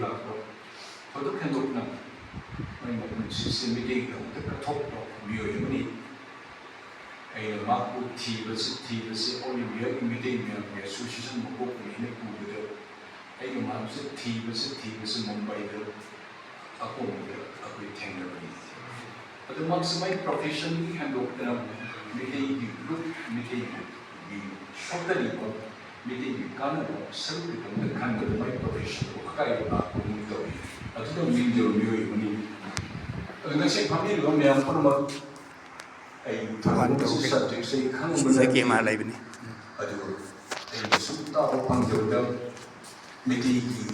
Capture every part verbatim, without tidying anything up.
ꯂꯥꯛꯄ ꯊꯣꯏꯗꯣꯛ ꯍꯦꯟꯗꯣꯛꯅ ꯑꯩ ꯃꯄꯨꯟꯁꯤꯁꯦ ꯃꯤꯇꯩꯒꯤꯗꯃꯛꯇ ꯀꯠꯊꯣꯛꯄ ꯃꯤꯑꯣꯏ ꯑꯃꯅꯤ꯫ ꯑꯩꯅ ꯃꯍꯥꯛꯄꯨ ꯊꯤꯕꯁꯤ ꯊꯤꯕꯁꯤ All India ꯃꯤꯇꯩ ꯃꯌꯥꯝꯒꯤ ꯑꯦꯁꯣꯁꯤꯌꯦꯁꯟ ꯃꯀꯣꯛꯇꯒꯤ ꯑꯩꯅ ꯄꯨꯕꯗ ꯑꯩꯅ ꯃꯍꯥꯛꯁꯦ ꯊꯤꯕꯁꯤ ꯊꯤꯕꯁꯤ ꯃꯨꯝꯕꯥꯏꯗ ꯑꯀꯣꯟꯕꯗ ꯑꯩꯈꯣꯏ ꯊꯦꯡꯅꯕꯅꯤ꯫ ꯑꯗꯨ ꯃꯍꯥꯛꯁꯦ ꯃꯥꯏ ꯄ꯭ꯔꯣꯐꯦꯁꯟꯗꯒꯤ ꯍꯦꯟꯗꯣꯛꯇꯅ ꯃꯤꯇꯩꯒꯤ ꯂꯨꯞ ꯃꯤꯇꯩꯒꯤ ꯁꯣꯛꯇꯔꯤꯕ ꯃꯤꯇꯩꯒꯤ ꯀꯥꯟꯅꯕ ꯁꯔꯨꯛꯀꯤꯗꯃꯛꯇ ꯈꯟꯕꯗ ꯃꯥꯏ ꯄ꯭ꯔꯣꯐꯦꯁꯟꯗꯨ ꯑꯀꯥꯏꯕ ꯂꯥꯛꯄꯒꯨꯝ ꯇꯧꯏ꯫ ꯑꯗꯨꯗ ꯃꯤꯡꯖꯕ ꯃꯤꯑꯣꯏ ꯑꯃꯅꯤ꯫ ꯑꯗꯨ ꯉꯁꯤ ꯐꯝꯃꯤꯕ ꯃꯌꯥꯝ ꯄꯨꯝꯅꯃꯛ ꯑꯩ ꯊꯣꯏꯗꯣꯛꯄ ꯁꯤ ꯁꯕꯖꯦꯛꯁꯦ ꯑꯩ ꯈꯪꯕ ꯁꯤꯗ ꯅꯠꯇꯦ꯫ ꯀꯦꯃꯦꯔꯥ ꯂꯩꯕꯅꯤ꯫ ꯑꯗꯨ ꯑꯩꯅ ꯁꯨꯝ ꯇꯥꯕ ꯐꯪꯖꯕꯗ ꯃꯤꯇꯩꯒꯤ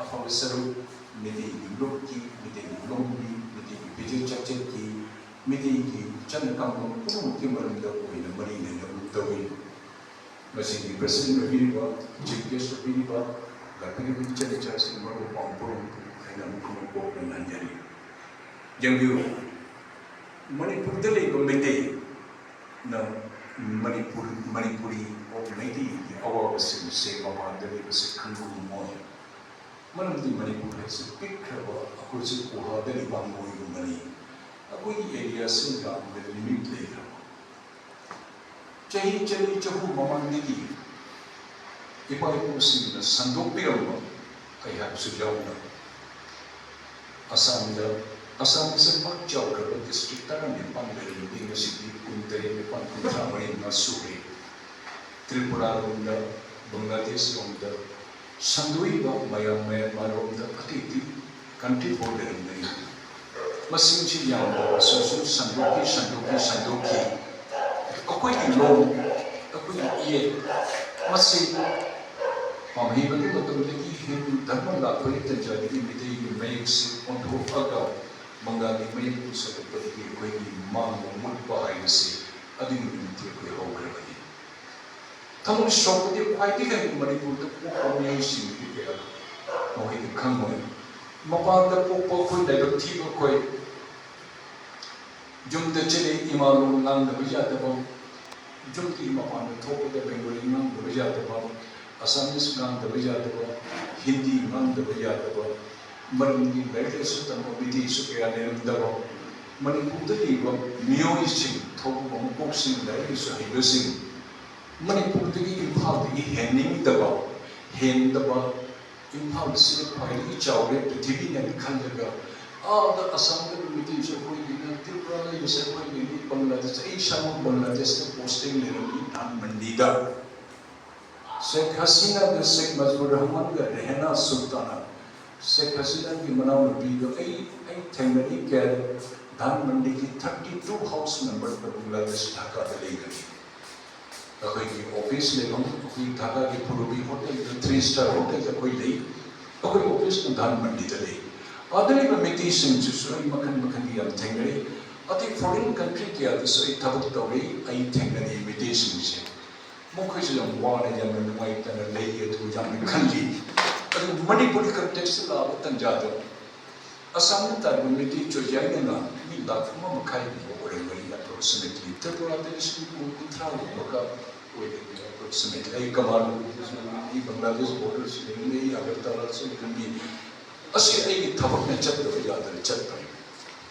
ꯑꯐꯕ ꯁꯔꯨꯛ, ꯃꯤꯇꯩꯒꯤ ꯂꯨꯞꯀꯤ, ꯃꯤꯇꯩꯒꯤ ꯂꯣꯟꯒꯤ, ꯃꯤꯇꯩꯒꯤ ꯐꯤꯖꯦꯠ ꯆꯥꯛꯆꯦꯠꯀꯤ, ꯃꯤꯇꯩꯒꯤ ꯆꯠꯅ ꯀꯥꯡꯂꯣꯟ ꯄꯨꯝꯅꯃꯛꯀꯤ ꯃꯔꯝꯗ ꯑꯣꯏꯅ ꯃꯔꯤ ꯂꯩꯅꯕ ꯇꯧꯏ꯫ ꯃꯁꯤꯒꯤ ꯄ꯭ꯔꯁꯤꯗꯦꯟ ꯑꯣꯏꯕꯤꯔꯤꯕ, ꯆꯤꯐ ꯒꯦꯁ ꯑꯣꯏꯕꯤꯔꯤꯕ, ꯂꯥꯛꯄꯤꯔꯤꯕ ꯏꯆꯜ ꯏꯆꯥꯁꯤꯡ ꯃꯔꯨꯞ ꯃꯄꯥꯡ ꯄꯨꯝꯅꯃꯛꯄꯨ ꯑꯩꯅ ꯑꯃꯨꯛ ꯍꯟꯅ ꯄꯣꯛꯅ ꯅꯟꯖꯔꯤ꯫ ꯌꯦꯡꯕꯤꯌꯨ, ꯃꯅꯤꯄꯨꯔꯗ ꯂꯩꯕ ꯃꯩꯇꯩꯅ ꯃꯅꯤꯄꯨꯔ, ꯃꯅꯤꯄꯨꯔꯤ ꯑꯣ ꯃꯩꯇꯩꯒꯤ ꯑꯋꯥꯕꯁꯤꯡꯁꯦ ꯃꯄꯥꯟꯗ ꯂꯩꯕꯁꯦ ꯈꯪꯕ ꯉꯝꯃꯣꯏ꯫ ꯃꯔꯝꯗꯤ ꯃꯅꯤꯄꯨꯔ ꯍꯥꯏꯁꯤ ꯄꯤꯛꯈ꯭ꯔꯕ ꯑꯩꯈꯣꯏꯁꯦ ꯒꯨꯍꯥꯗ ꯂꯩꯕ ꯍꯪꯉꯣꯏꯒꯨꯝꯕꯅꯤ꯫ ꯑꯩꯈꯣꯏꯒꯤ ꯑꯦꯔꯤꯌꯥꯁꯤ ꯌꯥꯝꯅ ꯂꯤꯃꯤꯠ ꯂꯩꯈ꯭ꯔꯕ꯫ ꯆꯍꯤ ꯆꯅꯤ ꯆꯍꯨꯝ ꯃꯃꯥꯡꯗꯒꯤ ꯏꯄꯥ ꯏꯄꯨꯁꯤꯡꯅ ꯁꯟꯗꯣꯛꯄꯤꯔꯝꯕ ꯑꯩꯍꯥꯛꯁꯨ ꯌꯥꯎꯅ ꯑꯁꯥꯝꯗ, ꯑꯁꯥꯝ ꯑꯁꯤ ꯄꯥꯛ ꯆꯥꯎꯈ꯭ꯔꯕ ꯗꯤꯁꯇ꯭ꯔꯤꯛ ꯇꯔꯥꯅꯤꯄꯥꯟ ꯂꯩꯔꯝꯃꯤ, ꯉꯁꯤꯗꯤ ꯀꯨꯟꯇꯔꯦꯠ, ꯅꯤꯄꯥꯟ, ꯀꯨꯟꯊ꯭ꯔꯥ ꯃꯔꯤ ꯃꯉꯥ ꯁꯨꯔꯦ꯫ ꯇ꯭ꯔꯤꯄꯨꯔꯥꯔꯣꯝꯗ, ꯕꯪꯒ꯭ꯂꯥꯗꯦꯁꯔꯣꯝꯗ, ꯁꯟꯗꯣꯛꯏꯕ ꯃꯌꯥꯝ ꯃꯌꯥꯟꯃꯥꯔꯔꯣꯝꯗ ꯑꯇꯩ ꯑꯇꯩ ꯀꯟꯇ꯭ꯔꯤ ꯐꯥꯎ ꯂꯩꯔꯝꯒꯅꯤ꯫ ꯃꯁꯤꯡꯁꯤ ꯌꯥꯝꯗ꯭ꯔꯕꯁꯨ ꯁꯨꯝ ꯁꯟꯗꯣꯛꯈꯤ, ꯁꯟꯗꯣꯛꯈꯤ, ꯁꯟꯗꯣꯛꯈꯤ꯫ ꯑꯩꯈꯣꯏꯒꯤ ꯂꯣꯟ, ꯑꯩꯈꯣꯏꯒꯤ ꯏꯌꯦꯛ, ꯃꯁꯤ ꯄꯥꯝꯍꯩꯕꯒꯤ ꯃꯇꯝꯗꯒꯤ ꯍꯤꯟꯗꯨ ꯙꯔꯃ ꯂꯥꯛꯄꯒꯤ ꯇꯟꯖꯥꯗꯒꯤ ꯃꯤꯇꯩꯒꯤ ꯃꯌꯦꯛꯁꯤ ꯑꯣꯟꯊꯣꯛꯑꯒ ꯕꯪꯒꯥꯂꯤ ꯃꯌꯦꯛ ꯄꯨꯁꯜꯂꯛꯄꯗꯒꯤ ꯑꯩꯈꯣꯏꯒꯤ ꯃꯥꯡꯕ ꯃꯨꯠꯄ ꯍꯥꯏꯕꯁꯤ ꯑꯗꯨꯒꯤ ꯅꯨꯃꯤꯠꯇꯤ ꯑꯩꯈꯣꯏ ꯍꯧꯈ꯭ꯔꯕꯅꯤ꯫ ꯊꯃꯣꯏ ꯁꯣꯛꯄꯗꯤ ꯈ꯭ꯋꯥꯏꯗꯒꯤ ꯍꯦꯟꯅ ꯃꯅꯤꯄꯨꯔꯗ ꯄꯣꯛꯄ ꯃꯤꯑꯣꯏꯁꯤꯡꯗꯤ ꯀꯌꯥ ꯃꯈꯣꯏꯗꯤ ꯈꯪꯉꯣꯏ꯫ ꯃꯄꯥꯟꯗ ꯄꯣꯛꯄ ꯑꯩꯈꯣꯏ, ꯂꯥꯏꯕꯛ ꯊꯤꯕ ꯑꯩꯈꯣꯏ, ꯌꯨꯝꯗ ꯆꯠꯂꯦ, ꯏꯃꯥ ꯂꯣꯟ ꯉꯥꯡꯗꯕ ꯌꯥꯗꯕ, ꯌꯨꯝꯒꯤ ꯃꯄꯥꯟꯗ ꯊꯣꯛꯄꯗ ꯕꯦꯡꯒꯣꯂꯤ ꯉꯥꯡꯗꯕ ꯌꯥꯗꯕ, ꯑꯁꯥꯃꯤꯁ ꯉꯥꯡꯗꯕ ꯌꯥꯗꯕ, ꯍꯤꯟꯗꯤ ꯉꯥꯡꯗꯕ ꯌꯥꯗꯕ, ꯃꯔꯝꯗꯤ ꯂꯥꯏꯔꯤꯛ ꯂꯥꯏꯁꯨ ꯇꯝꯕ ꯃꯤꯇꯩꯁꯨ ꯀꯌꯥ ꯂꯩꯔꯝꯗꯕ, ꯃꯅꯤꯄꯨꯔꯗ ꯂꯩꯕ ꯃꯤꯑꯣꯏꯁꯤꯡ, ꯊꯧꯕ ꯃꯀꯣꯛꯁꯤꯡ, ꯂꯥꯏꯔꯤꯛ ꯂꯥꯏꯁꯨ ꯍꯩꯕꯁꯤꯡ, ꯃꯅꯤꯄꯨꯔꯗꯒꯤ, ꯏꯝꯐꯥꯜꯗꯒꯤ ꯍꯦꯟꯅꯤꯡꯗꯕ, ꯍꯦꯟꯗꯕ, ꯏꯝꯐꯥꯜꯁꯤꯅ ꯈ꯭ꯋꯥꯏꯗꯒꯤ ꯆꯥꯎꯔꯦ ꯄ꯭ꯔꯤꯊꯤꯕꯤꯅ ꯈꯜꯂꯒ, ꯑꯥꯗ ꯑꯁꯥꯝꯗ ꯃꯤꯇꯩꯁꯨ ꯑꯩꯈꯣꯏꯒꯤꯅ, ꯇ꯭ꯔꯤꯄꯨꯔꯥ ꯂꯩꯕꯁꯦ ꯑꯩꯈꯣꯏꯒꯤꯅꯤ, ꯕꯪꯒ꯭ꯂꯥꯗꯦꯁ, ꯑꯩ ꯏꯁꯥꯃꯛ ꯕꯪꯒ꯭ꯂꯥꯗꯦꯁꯇ ꯄꯣꯁꯇꯤꯡ ꯂꯩꯔꯝꯃꯤ, ꯙꯥꯟꯃꯟꯗꯤꯗ꯫ ꯁꯦꯈ ꯍꯁꯤꯅꯥꯒ ꯁꯦꯈ ꯃꯨꯖꯤꯕꯨꯔ ꯔꯍꯃꯟꯒ ꯔꯦꯍꯅꯥ ꯁꯨꯜꯇꯥꯅꯥ, ꯁꯦꯈ ꯍꯁꯤꯅꯥꯒꯤ ꯃꯅꯥꯎꯅꯨꯄꯤꯗꯣ ꯑꯩ, ꯑꯩ ꯊꯦꯡꯅꯔꯤ ꯀꯌꯥꯗ, ꯙꯥꯟꯃꯟꯗꯤꯒꯤ ꯊꯥꯔꯇꯤ ꯇꯨ ꯍꯥꯎꯁ ꯅꯝꯕꯔꯗ ꯕꯪꯒ꯭ꯂꯥꯗꯦꯁ ꯙꯥꯀꯥꯗ ꯂꯩꯕꯅꯤ꯫ ꯑꯩꯈꯣꯏꯒꯤ ꯑꯣꯐꯤꯁ ꯂꯩꯐꯝ, ꯑꯩꯈꯣꯏ ꯙꯥꯀꯥꯒꯤ ꯄꯨꯔꯨꯕꯤ ꯍꯣꯇꯦꯜꯗ, ꯊ꯭ꯔꯤ ꯁ꯭ꯇꯥꯔ ꯍꯣꯇꯦꯜꯗ ꯑꯩꯈꯣꯏ ꯂꯩ꯫ ꯑꯩꯈꯣꯏ ꯑꯣꯐꯤꯁꯅ ꯙꯥꯟꯃꯟꯗꯤꯗ ꯂꯩ꯫ ꯑꯥꯗ ꯂꯩꯕ ꯃꯤꯇꯩꯁꯤꯡꯁꯤꯁꯨ ꯑꯩ ꯃꯈꯜ ꯃꯈꯜꯒꯤ ꯌꯥꯝ ꯊꯦꯡꯅꯔꯤ꯫ ꯑꯇꯩ ꯐꯣꯔꯤꯟ ꯀꯟꯇ꯭ꯔꯤ ꯀꯌꯥꯗꯁꯨ ꯑꯩ ꯊꯕꯛ ꯇꯧꯔꯤ, ꯑꯩ ꯊꯦꯡꯅꯔꯤ ꯃꯤꯇꯩꯁꯤꯡꯁꯦ꯫ ꯃꯈꯣꯏꯁꯨ ꯌꯥꯝ ꯋꯥꯅ, ꯌꯥꯝꯅ ꯅꯨꯡꯉꯥꯏꯇꯅ ꯂꯩ, ꯑꯗꯨ ꯌꯥꯝꯅ ꯈꯜꯂꯤ꯫ ꯑꯗꯨ ꯃꯅꯤꯄꯨꯔꯤ ꯀꯟꯇꯦꯛꯁꯇ ꯂꯥꯛꯄ ꯇꯟꯖꯥꯗ ꯑꯁꯥꯝꯗ ꯇꯥꯔꯤꯕ ꯃꯩꯇꯩ ꯆꯣꯏꯖꯥꯏꯅꯅ ꯃꯤ ꯂꯥꯈ ꯑꯃ ꯃꯈꯥꯏꯒꯨꯝꯕ ꯑꯣꯏꯔꯝꯒꯅꯤ, ꯑꯦꯄ꯭ꯔꯣꯛꯁꯤꯃꯦꯠꯂꯤ꯫ ꯇ꯭ꯔꯤꯄꯨꯔꯥꯗ ꯂꯤꯁꯤꯡ ꯀꯨꯟ, ꯀꯨꯟꯊ꯭ꯔꯥꯒꯨꯝꯕꯒ ꯑꯣꯏꯒꯅꯤ, ꯑꯦꯄ꯭ꯔꯣꯛꯁꯤꯃꯦꯠꯂꯤ꯫ ꯑꯩ ꯀꯃꯥꯟꯗꯨꯁꯨ ꯂꯩꯔꯝꯃꯤ, ꯕꯪꯒ꯭ꯂꯥꯗꯦꯁ ꯕꯣꯔꯗꯔꯁꯨ ꯂꯩꯔꯝꯃꯤ, ꯑꯒꯔꯇꯂꯥꯁꯨ ꯂꯩꯔꯝꯃꯤ꯫ ꯑꯁꯤ ꯑꯩꯒꯤ ꯊꯕꯛꯅ ꯆꯠꯇꯕ ꯌꯥꯗꯅ ꯆꯠꯄꯅꯤ꯫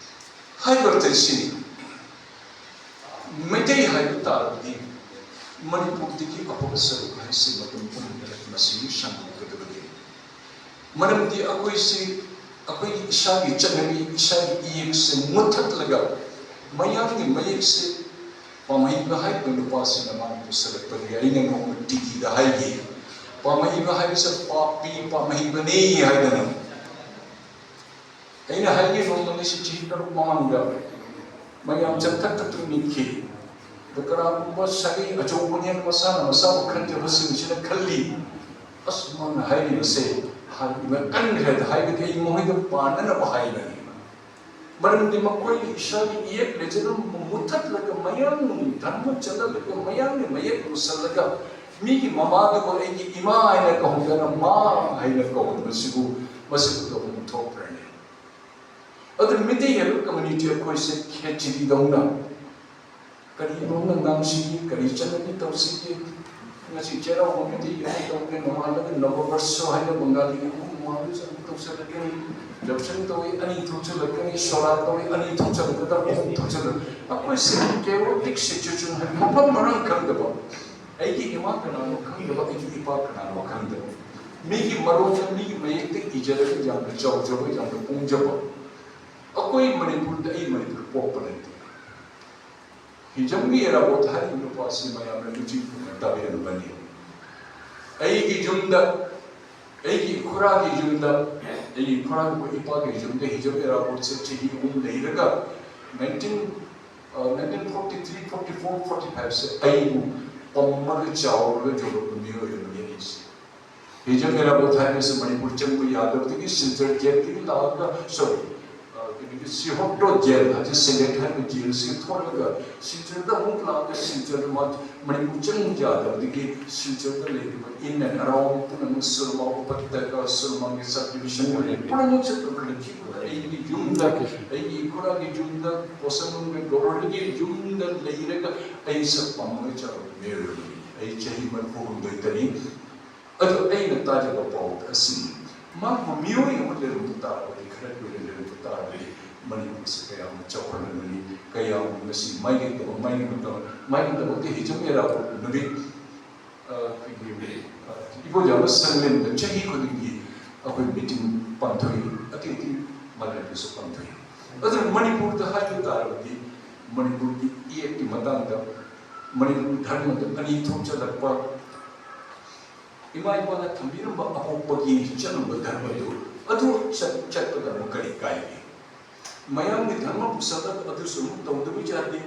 ꯍꯥꯏꯕ ꯁꯤꯅꯤ꯫ ꯃꯩꯇꯩ ꯍꯥꯏꯕ ꯇꯥꯔꯕꯗꯤ ꯃꯅꯤꯄꯨꯔꯗꯒꯤ ꯑꯐꯕ ꯁꯔꯨꯛ ꯍꯥꯏꯁꯤ ꯃꯇꯝ ꯄꯨꯝꯕꯗ ꯃꯁꯤ ꯁꯟꯗꯣꯛꯀꯗꯕꯅꯤ꯫ ꯃꯔꯝꯗꯤ ꯑꯩꯈꯣꯏꯁꯤ, ꯑꯩꯈꯣꯏꯒꯤ ꯏꯁꯥꯒꯤ ꯆꯠꯅꯕꯤ, ꯏꯁꯥꯒꯤ ꯏꯌꯦꯛꯁꯦ ꯃꯨꯠꯊꯠꯂꯒ ꯃꯌꯥꯝꯒꯤ ꯃꯌꯦꯛꯁꯦ ꯄꯥꯝꯍꯩꯕ ꯍꯥꯏꯔꯤꯕ ꯅꯨꯄꯥꯁꯤꯅ ꯃꯥꯅ ꯄꯨꯁꯜꯂꯛꯄꯗꯒꯤ ꯑꯩꯅ ꯅꯣꯡꯃ ꯇꯤꯚꯤꯗ ꯍꯥꯏꯈꯤ, "ꯄꯥꯝꯍꯩꯕ ꯍꯥꯏꯕꯁꯦ ꯄꯥꯞꯄꯤ ꯄꯥꯝꯍꯩꯕꯅꯤ" ꯍꯥꯏꯗꯅ꯫ ꯑꯩꯅ ꯍꯥꯏꯈꯤ, ꯅꯣꯡꯃ ꯉꯁꯤ ꯆꯍꯤ ꯇꯔꯨꯛ ꯃꯃꯥꯡꯗ ꯃꯌꯥꯝ ꯆꯪꯊꯛ ꯊꯛꯇꯨꯅ ꯅꯤꯛꯈꯤ꯫ ꯑꯗꯣ ꯀꯅꯥꯒꯨꯝꯕ ꯁꯥꯒꯩ ꯑꯆꯧꯕꯅꯦꯅ ꯃꯁꯥꯅ ꯃꯁꯥꯕꯨ ꯈꯟꯖꯕꯁꯤꯡꯁꯤꯅ ꯈꯜꯂꯤ, "ꯑꯁ, ꯃꯥꯅ ꯍꯥꯏꯔꯤꯕꯁꯦ ꯍꯥꯏꯕ ꯀꯟꯈ꯭ꯔꯦꯗ", ꯍꯥꯏꯕꯗꯤ ꯑꯩ ꯃꯈꯣꯏꯗ ꯄꯥꯟꯅꯅꯕ ꯍꯥꯏꯕꯅꯤ꯫ ꯃꯔꯝꯗꯤ ꯃꯈꯣꯏꯅ ꯏꯁꯥꯒꯤ ꯏꯌꯦꯛ ꯂꯩꯖꯔꯝꯕ ꯃꯨꯠꯊꯠꯂꯒ ꯃꯌꯥꯝ ꯙꯔꯃ ꯆꯠꯍꯜꯂꯒ ꯃꯌꯥꯝꯒꯤ ꯃꯌꯦꯛ ꯃꯨꯁꯜꯂꯒ ꯃꯤꯒꯤ ꯃꯃꯥꯗꯨꯕꯨ ꯑꯩꯒꯤ ꯏꯃꯥ ꯍꯥꯏꯅ ꯀꯧꯗꯅ ꯃꯥ ꯍꯥꯏꯅ ꯀꯧꯍꯟꯕꯁꯤꯕꯨ ꯃꯁꯤꯕꯨ ꯇꯧꯐꯝ ꯊꯣꯛꯄ꯭ꯔꯅꯦ? ꯑꯗꯨ ꯃꯤꯇꯩ ꯍꯥꯏꯕ ꯀꯝꯃ꯭ꯌꯨꯅꯤꯇꯤ ꯑꯩꯈꯣꯏꯁꯦ ꯈꯦꯆ꯭ꯔꯤꯗꯧꯅ ꯀꯔꯤꯗꯧꯅ ꯉꯥꯡꯁꯤꯒꯦ, ꯀꯔꯤ ꯆꯠꯅꯕꯤ ꯇꯧꯁꯤꯒꯦ, ꯉꯁꯤ ꯆꯩꯔꯥꯎꯕ ꯃꯩꯇꯩꯒꯤ ꯑꯃ ꯇꯧꯒꯦ, ꯅꯣꯡꯉꯥꯜꯂꯒ ꯅꯕꯕꯔꯁ ꯍꯥꯏꯅ ꯕꯪꯒꯥꯂꯤꯒꯤ ꯑꯃꯨꯛ ꯅꯣꯡꯉꯥꯜꯂꯒ ꯑꯃꯨꯛ ꯇꯧꯁꯜꯂꯛꯀꯅꯤ, ꯌꯥꯎꯁꯪ ꯇꯧꯏ ꯑꯅꯤ ꯊꯣꯛꯆꯜꯂꯛꯀꯅꯤ, ꯁꯣꯔꯥꯠ ꯇꯧꯏ ꯑꯅꯤ ꯊꯣꯛꯆꯜꯂꯛꯀꯗꯕ ꯑꯍꯨꯝ ꯊꯣꯛꯆꯜꯂꯛ ꯑꯩꯈꯣꯏꯁꯦ ꯀꯦꯑꯣꯇꯤꯛ ꯁꯤꯆꯨꯋꯦꯁꯟ ꯍꯥꯏ, ꯃꯐꯝ ꯃꯔꯥꯡ ꯈꯪꯗꯕ, ꯑꯩꯒꯤ ꯏꯃꯥ ꯀꯅꯥꯅꯣ ꯈꯪꯗꯕ, ꯑꯩꯒꯤ ꯏꯄꯥ ꯀꯅꯥꯅꯣ ꯈꯪꯗꯕ, ꯃꯤꯒꯤ ꯃꯔꯣꯟꯗ ꯃꯤꯒꯤ ꯃꯌꯦꯛꯇ ꯏꯖꯔꯒ ꯌꯥꯝꯅ ꯆꯥꯎꯖꯕ, ꯌꯥꯝꯅ ꯄꯣꯡꯖꯕ꯫ ꯑꯩꯈꯣꯏ ꯃꯅꯤꯄꯨꯔꯗ ꯑꯩ ꯃꯅꯤꯄꯨꯔ ꯄꯣꯛꯄ ꯅꯠꯇꯦ꯫ ꯍꯤꯖꯝꯒꯤ ꯏꯔꯥꯕꯣꯠ ꯍꯥꯏꯔꯤꯕ ꯅꯨꯄꯥꯁꯤ ꯃꯌꯥꯝꯅ ꯃꯤꯆꯤ ꯈꯨꯝꯅ ꯇꯥꯕꯤꯔꯝꯒꯅꯤ꯫ ꯑꯩꯒꯤ ꯌꯨꯝꯗ, ꯑꯩꯒꯤ ꯏꯈꯨꯔꯥꯒꯤ ꯌꯨꯝꯗ, ꯑꯩꯒꯤ ꯏꯈꯨꯔꯥꯒꯤ ꯏꯄꯥꯒꯤ ꯌꯨꯝꯗ ꯍꯤꯖꯝ ꯏꯔꯥꯕꯣꯠꯁꯦ ꯆꯍꯤ ꯑꯍꯨꯝ ꯂꯩꯔꯒ nineteen nineteen forty three forty four forty five ꯁꯦ ꯑꯩꯕꯨ ꯄꯝꯃꯒ ꯆꯥꯎꯔꯒ ꯌꯣꯛꯂꯛꯄ ꯃꯤꯑꯣꯏ ꯑꯃꯅꯤ ꯑꯩꯁꯦ꯫ ꯍꯤꯖꯝ ꯏꯔꯥꯕꯣꯠ ꯍꯥꯏꯕꯁꯤ ꯃꯅꯤꯄꯨꯔ ꯆꯪꯕ ꯌꯥꯗꯕꯗꯒꯤ ꯁꯤꯜꯆꯔ ꯖꯦꯜꯗꯒꯤ ꯂꯥꯛꯑꯒ, ꯁꯣꯔꯤ, ꯁꯤꯍꯣꯛꯇꯣ ꯖꯦꯜ ꯍꯥꯏꯁꯦ ꯁꯤꯂꯦꯠ ꯍꯥꯏꯕ ꯖꯦꯜꯁꯤꯗ ꯊꯣꯛꯂꯒ ꯁꯤꯜꯆꯔꯗ ꯑꯃꯨꯛ ꯂꯥꯛꯑꯒ ꯁꯤꯜꯆꯔꯗ ꯃꯥ ꯃꯅꯤꯄꯨꯔ ꯆꯪꯕ ꯌꯥꯗꯕꯗꯒꯤ ꯁꯤꯜꯆꯔꯗ ꯂꯩꯔꯤꯕ in and around ꯄꯨꯝꯅꯃꯛ ꯁꯨꯔꯃꯥ ꯎꯄꯇꯀ, ꯁꯨꯔꯃꯥꯒꯤ subdivision ꯑꯣꯏꯔꯦ ꯄꯨꯝꯅꯃꯛꯁꯦ ꯇꯧꯔꯒ ꯂꯩꯈꯤꯕꯗ ꯑꯩꯒꯤ ꯌꯨꯝꯗ, ꯑꯩꯒꯤ ꯏꯈꯨꯔꯥꯒꯤ ꯌꯨꯝꯗ ꯄꯣꯁꯪꯕꯝꯒꯤ ꯒꯣꯕꯔꯅꯔꯒꯤ ꯌꯨꯝꯗ ꯂꯩꯔꯒ ꯑꯩ ꯁꯛ ꯄꯥꯝꯃꯒ ꯆꯥꯎꯔꯛꯄ ꯃꯤꯑꯣꯏ ꯑꯃꯅꯤ꯫ ꯑꯩ ꯆꯍꯤ ꯃꯔꯤꯐꯨ ꯍꯨꯝꯗꯣꯏꯗꯅꯤ꯫ ꯑꯗꯨ ꯑꯩꯅ ꯇꯥꯖꯕ ꯄꯥꯎ ꯑꯁꯤꯅꯤ꯫ ꯃꯥꯕꯨ ꯃꯤꯑꯣꯏ ꯑꯃ ꯂꯩꯔꯝꯕ ꯇꯥꯔꯕꯗꯤ, ꯈꯔ ꯀꯨꯏꯅ ꯂꯩꯔꯝꯕ ꯇꯥꯔꯕꯗꯤ ꯃꯅꯤꯄꯨꯔꯁꯤ ꯀꯌꯥꯝꯅ ꯆꯥꯎꯈꯠꯂꯝꯒꯅꯤ, ꯀꯌꯥꯝꯅ ꯉꯁꯤ ꯃꯥꯏꯀꯩ ꯇꯧꯕ, ꯃꯥꯏꯀꯩ ꯇꯧꯕ, ꯃꯥꯏꯀꯩ ꯇꯧꯕꯗꯤ ꯍꯤꯖꯝ ꯏꯔꯥꯕꯣꯠ ꯅꯨꯃꯤꯠ, ꯑ, ꯑꯩꯈꯣꯏꯒꯤ, ꯑ, ꯏꯕꯣꯌꯥꯕ ꯁꯪꯂꯦꯟꯗ ꯆꯍꯤ ꯈꯨꯗꯤꯡꯒꯤ ꯑꯩꯈꯣꯏ ꯃꯤꯇꯤꯡ ꯄꯥꯡꯊꯣꯛꯏ, ꯑꯇꯩ ꯑꯇꯩ ꯃꯥꯂꯦꯝꯗꯁꯨ ꯄꯥꯡꯊꯣꯛꯏ꯫ ꯑꯗꯨꯅ ꯃꯅꯤꯄꯨꯔꯗ ꯍꯥꯏꯕ ꯇꯥꯔꯕꯗꯤ ꯃꯅꯤꯄꯨꯔꯒꯤ ꯏꯌꯦꯛꯀꯤ ꯃꯇꯥꯡꯗ ꯃꯅꯤꯄꯨꯔ ꯙꯔꯃꯗ ꯑꯅꯤ ꯊꯣꯛꯆꯜꯂꯛꯄ, ꯏꯃꯥ ꯏꯄꯥꯅ ꯊꯝꯕꯤꯔꯝꯕ ꯑꯄꯣꯛꯄꯒꯤ ꯆꯠꯂꯨꯕ ꯙꯔꯃꯗꯨ ꯑꯗꯨ ꯆꯠ-, ꯆꯠꯄꯗ ꯑꯃꯨꯛ ꯀꯔꯤ ꯀꯥꯏꯒꯦ? ꯃꯌꯥꯝꯒꯤ ꯙꯔꯃ ꯄꯨꯁꯜꯂꯒ ꯑꯗꯨꯁꯨ ꯑꯃꯨꯛ ꯇꯧꯗꯕ ꯌꯥꯗꯦ,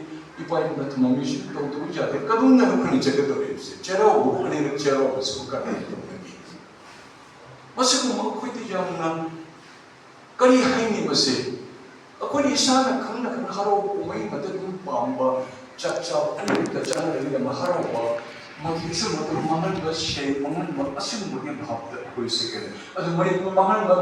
ꯏꯄꯥ ꯏꯄꯨꯅ ꯊꯝꯃꯝꯃꯤꯁꯨ ꯇꯧꯗꯕ ꯌꯥꯗꯦ, ꯀꯔꯝꯅ ꯑꯩꯈꯣꯏꯅ ꯆꯠꯀꯗꯧꯔꯤꯕꯁꯦ? ꯆꯩꯔꯥꯎꯕꯕꯨ ꯑꯅꯤꯔꯛ ꯆꯩꯔꯥꯎꯕꯁꯤꯕꯨ ꯀꯔꯝꯅ ꯇꯧꯅꯒꯦ? ꯃꯁꯤꯒꯨꯝꯕ ꯑꯩꯈꯣꯏꯗ ꯌꯥꯝꯅ ꯀꯔꯤ ꯍꯥꯏꯅꯤ ꯃꯁꯤ? ꯑꯩꯈꯣꯏꯅ ꯏꯁꯥꯅ ꯈꯪꯅ ꯈꯪꯅ ꯍꯔꯥꯎ ꯀꯨꯝꯍꯩ ꯃꯇꯝ ꯑꯗꯨꯝ ꯄꯥꯝꯕ, ꯆꯥꯛ ꯆꯥꯕ ꯑꯅꯤꯃꯛꯇ ꯆꯥꯅꯔꯒ ꯌꯥꯝꯅ ꯍꯔꯥꯎꯕ, ꯃꯗꯨ ꯏꯁꯥ ꯃꯇꯝ ꯃꯥꯡꯍꯟꯕ, ꯁꯦꯟ ꯃꯥꯡꯍꯟꯕ, ꯑꯁꯤꯒꯨꯝꯕꯒꯤ ꯚꯥꯕꯇ ꯑꯩꯈꯣꯏꯁꯦ ꯀꯩꯅꯣ꯫ ꯑꯗꯨ ꯃꯅꯤꯄꯨꯔ ꯃꯥꯡꯍꯟꯕ,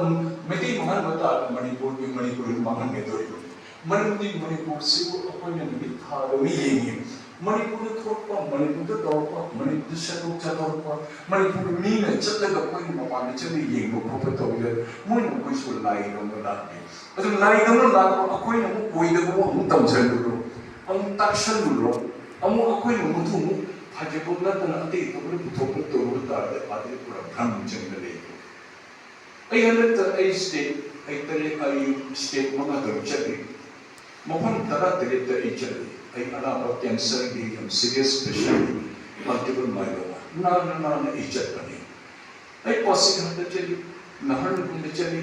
ꯃꯩꯇꯩ ꯃꯥꯡꯍꯟꯕ ꯇꯥꯔꯒ ꯃꯅꯤꯄꯨꯔꯒꯤ, ꯃꯅꯤꯄꯨꯔꯒꯤ ꯃꯥꯡꯍꯟꯒꯗꯧꯔꯤꯕꯅꯤ꯫ ꯃꯔꯝꯗꯤ ꯃꯅꯤꯄꯨꯔꯁꯤꯕꯨ ꯑꯩꯈꯣꯏꯅ ꯅꯨꯃꯤꯠ ꯊꯥꯗꯧꯅ ꯌꯦꯡꯉꯤ꯫ ꯃꯅꯤꯄꯨꯔꯗ ꯊꯣꯛꯄ, ꯃꯅꯤꯄꯨꯔꯗ ꯇꯧꯔꯛꯄ, ꯃꯅꯤꯄꯨꯔꯗ ꯁꯦꯝꯗꯣꯛ ꯁꯥꯗꯣꯔꯛꯄ, ꯃꯅꯤꯄꯨꯔꯒꯤ ꯃꯤꯅ ꯆꯠꯂꯒ ꯑꯩꯈꯣꯏꯒꯤ ꯃꯄꯥꯟꯗ ꯆꯠꯂ ꯌꯦꯡꯕ ꯈꯣꯠꯄ ꯇꯧꯕꯗ ꯃꯣꯏꯅ ꯑꯩꯈꯣꯏꯁꯨ ꯂꯥꯏꯗꯧꯅ ꯂꯥꯛꯑꯦ꯫ ꯑꯗꯨ ꯂꯥꯏꯗꯧꯅ ꯂꯥꯛꯄ ꯑꯩꯈꯣꯏꯅ ꯑꯃꯨꯛ ꯑꯣꯏꯗꯕ ꯑꯃꯨꯛ ꯇꯝꯁꯤꯜꯂꯨꯔꯣ, ꯑꯃꯨꯛ ꯇꯥꯛꯁꯜꯂꯨꯔꯣ, ꯑꯃꯨꯛ ꯑꯩꯈꯣꯏꯅ ꯃꯗꯨ ꯑꯃꯨꯛ ꯐꯖꯕ ꯅꯠꯇꯅ ꯑꯇꯩ ꯑꯇꯣꯞꯄꯗ ꯄꯨꯊꯣꯛꯄ ꯇꯧꯔꯨꯕ ꯇꯥꯔꯗꯤ ꯑꯥꯗꯗꯤ ꯄꯨꯔꯥ ꯚ꯭ꯔꯝ ꯆꯪꯗ ꯂꯩꯔꯦ꯫ ꯑꯩ ꯍꯟꯗꯛꯇ ꯑꯩ ꯁ꯭ꯇꯦꯠ, ꯑꯩ ꯇꯔꯦꯠ, ꯑꯩ ꯁ꯭ꯇꯦꯠ ꯃꯉꯥ ꯇꯔꯨꯛ ꯆꯠꯂꯤ꯫ ꯃꯐꯝ ꯇꯔꯥ ꯇꯔꯦꯠꯇ ꯑꯩ ꯆꯠꯂꯤ꯫ ꯑꯩ ꯑꯅꯥꯕ ꯀꯦꯟꯁꯔꯒꯤ ꯌꯥꯝ ꯁꯤꯔꯤꯌꯁ ꯄꯦꯁꯦꯟ, ꯃꯜꯇꯤꯄꯜ ꯃꯥꯏꯂꯣꯃꯥ, ꯅꯥꯟꯅ ꯅꯥꯟꯅ ꯑꯩ ꯆꯠꯄꯅꯤ꯫ ꯑꯩ ꯄꯥꯁꯤꯘꯥꯠꯇ ꯆꯠꯂꯤ, ꯅꯍꯥꯔꯂꯒꯨꯟꯗ ꯆꯠꯂꯤ,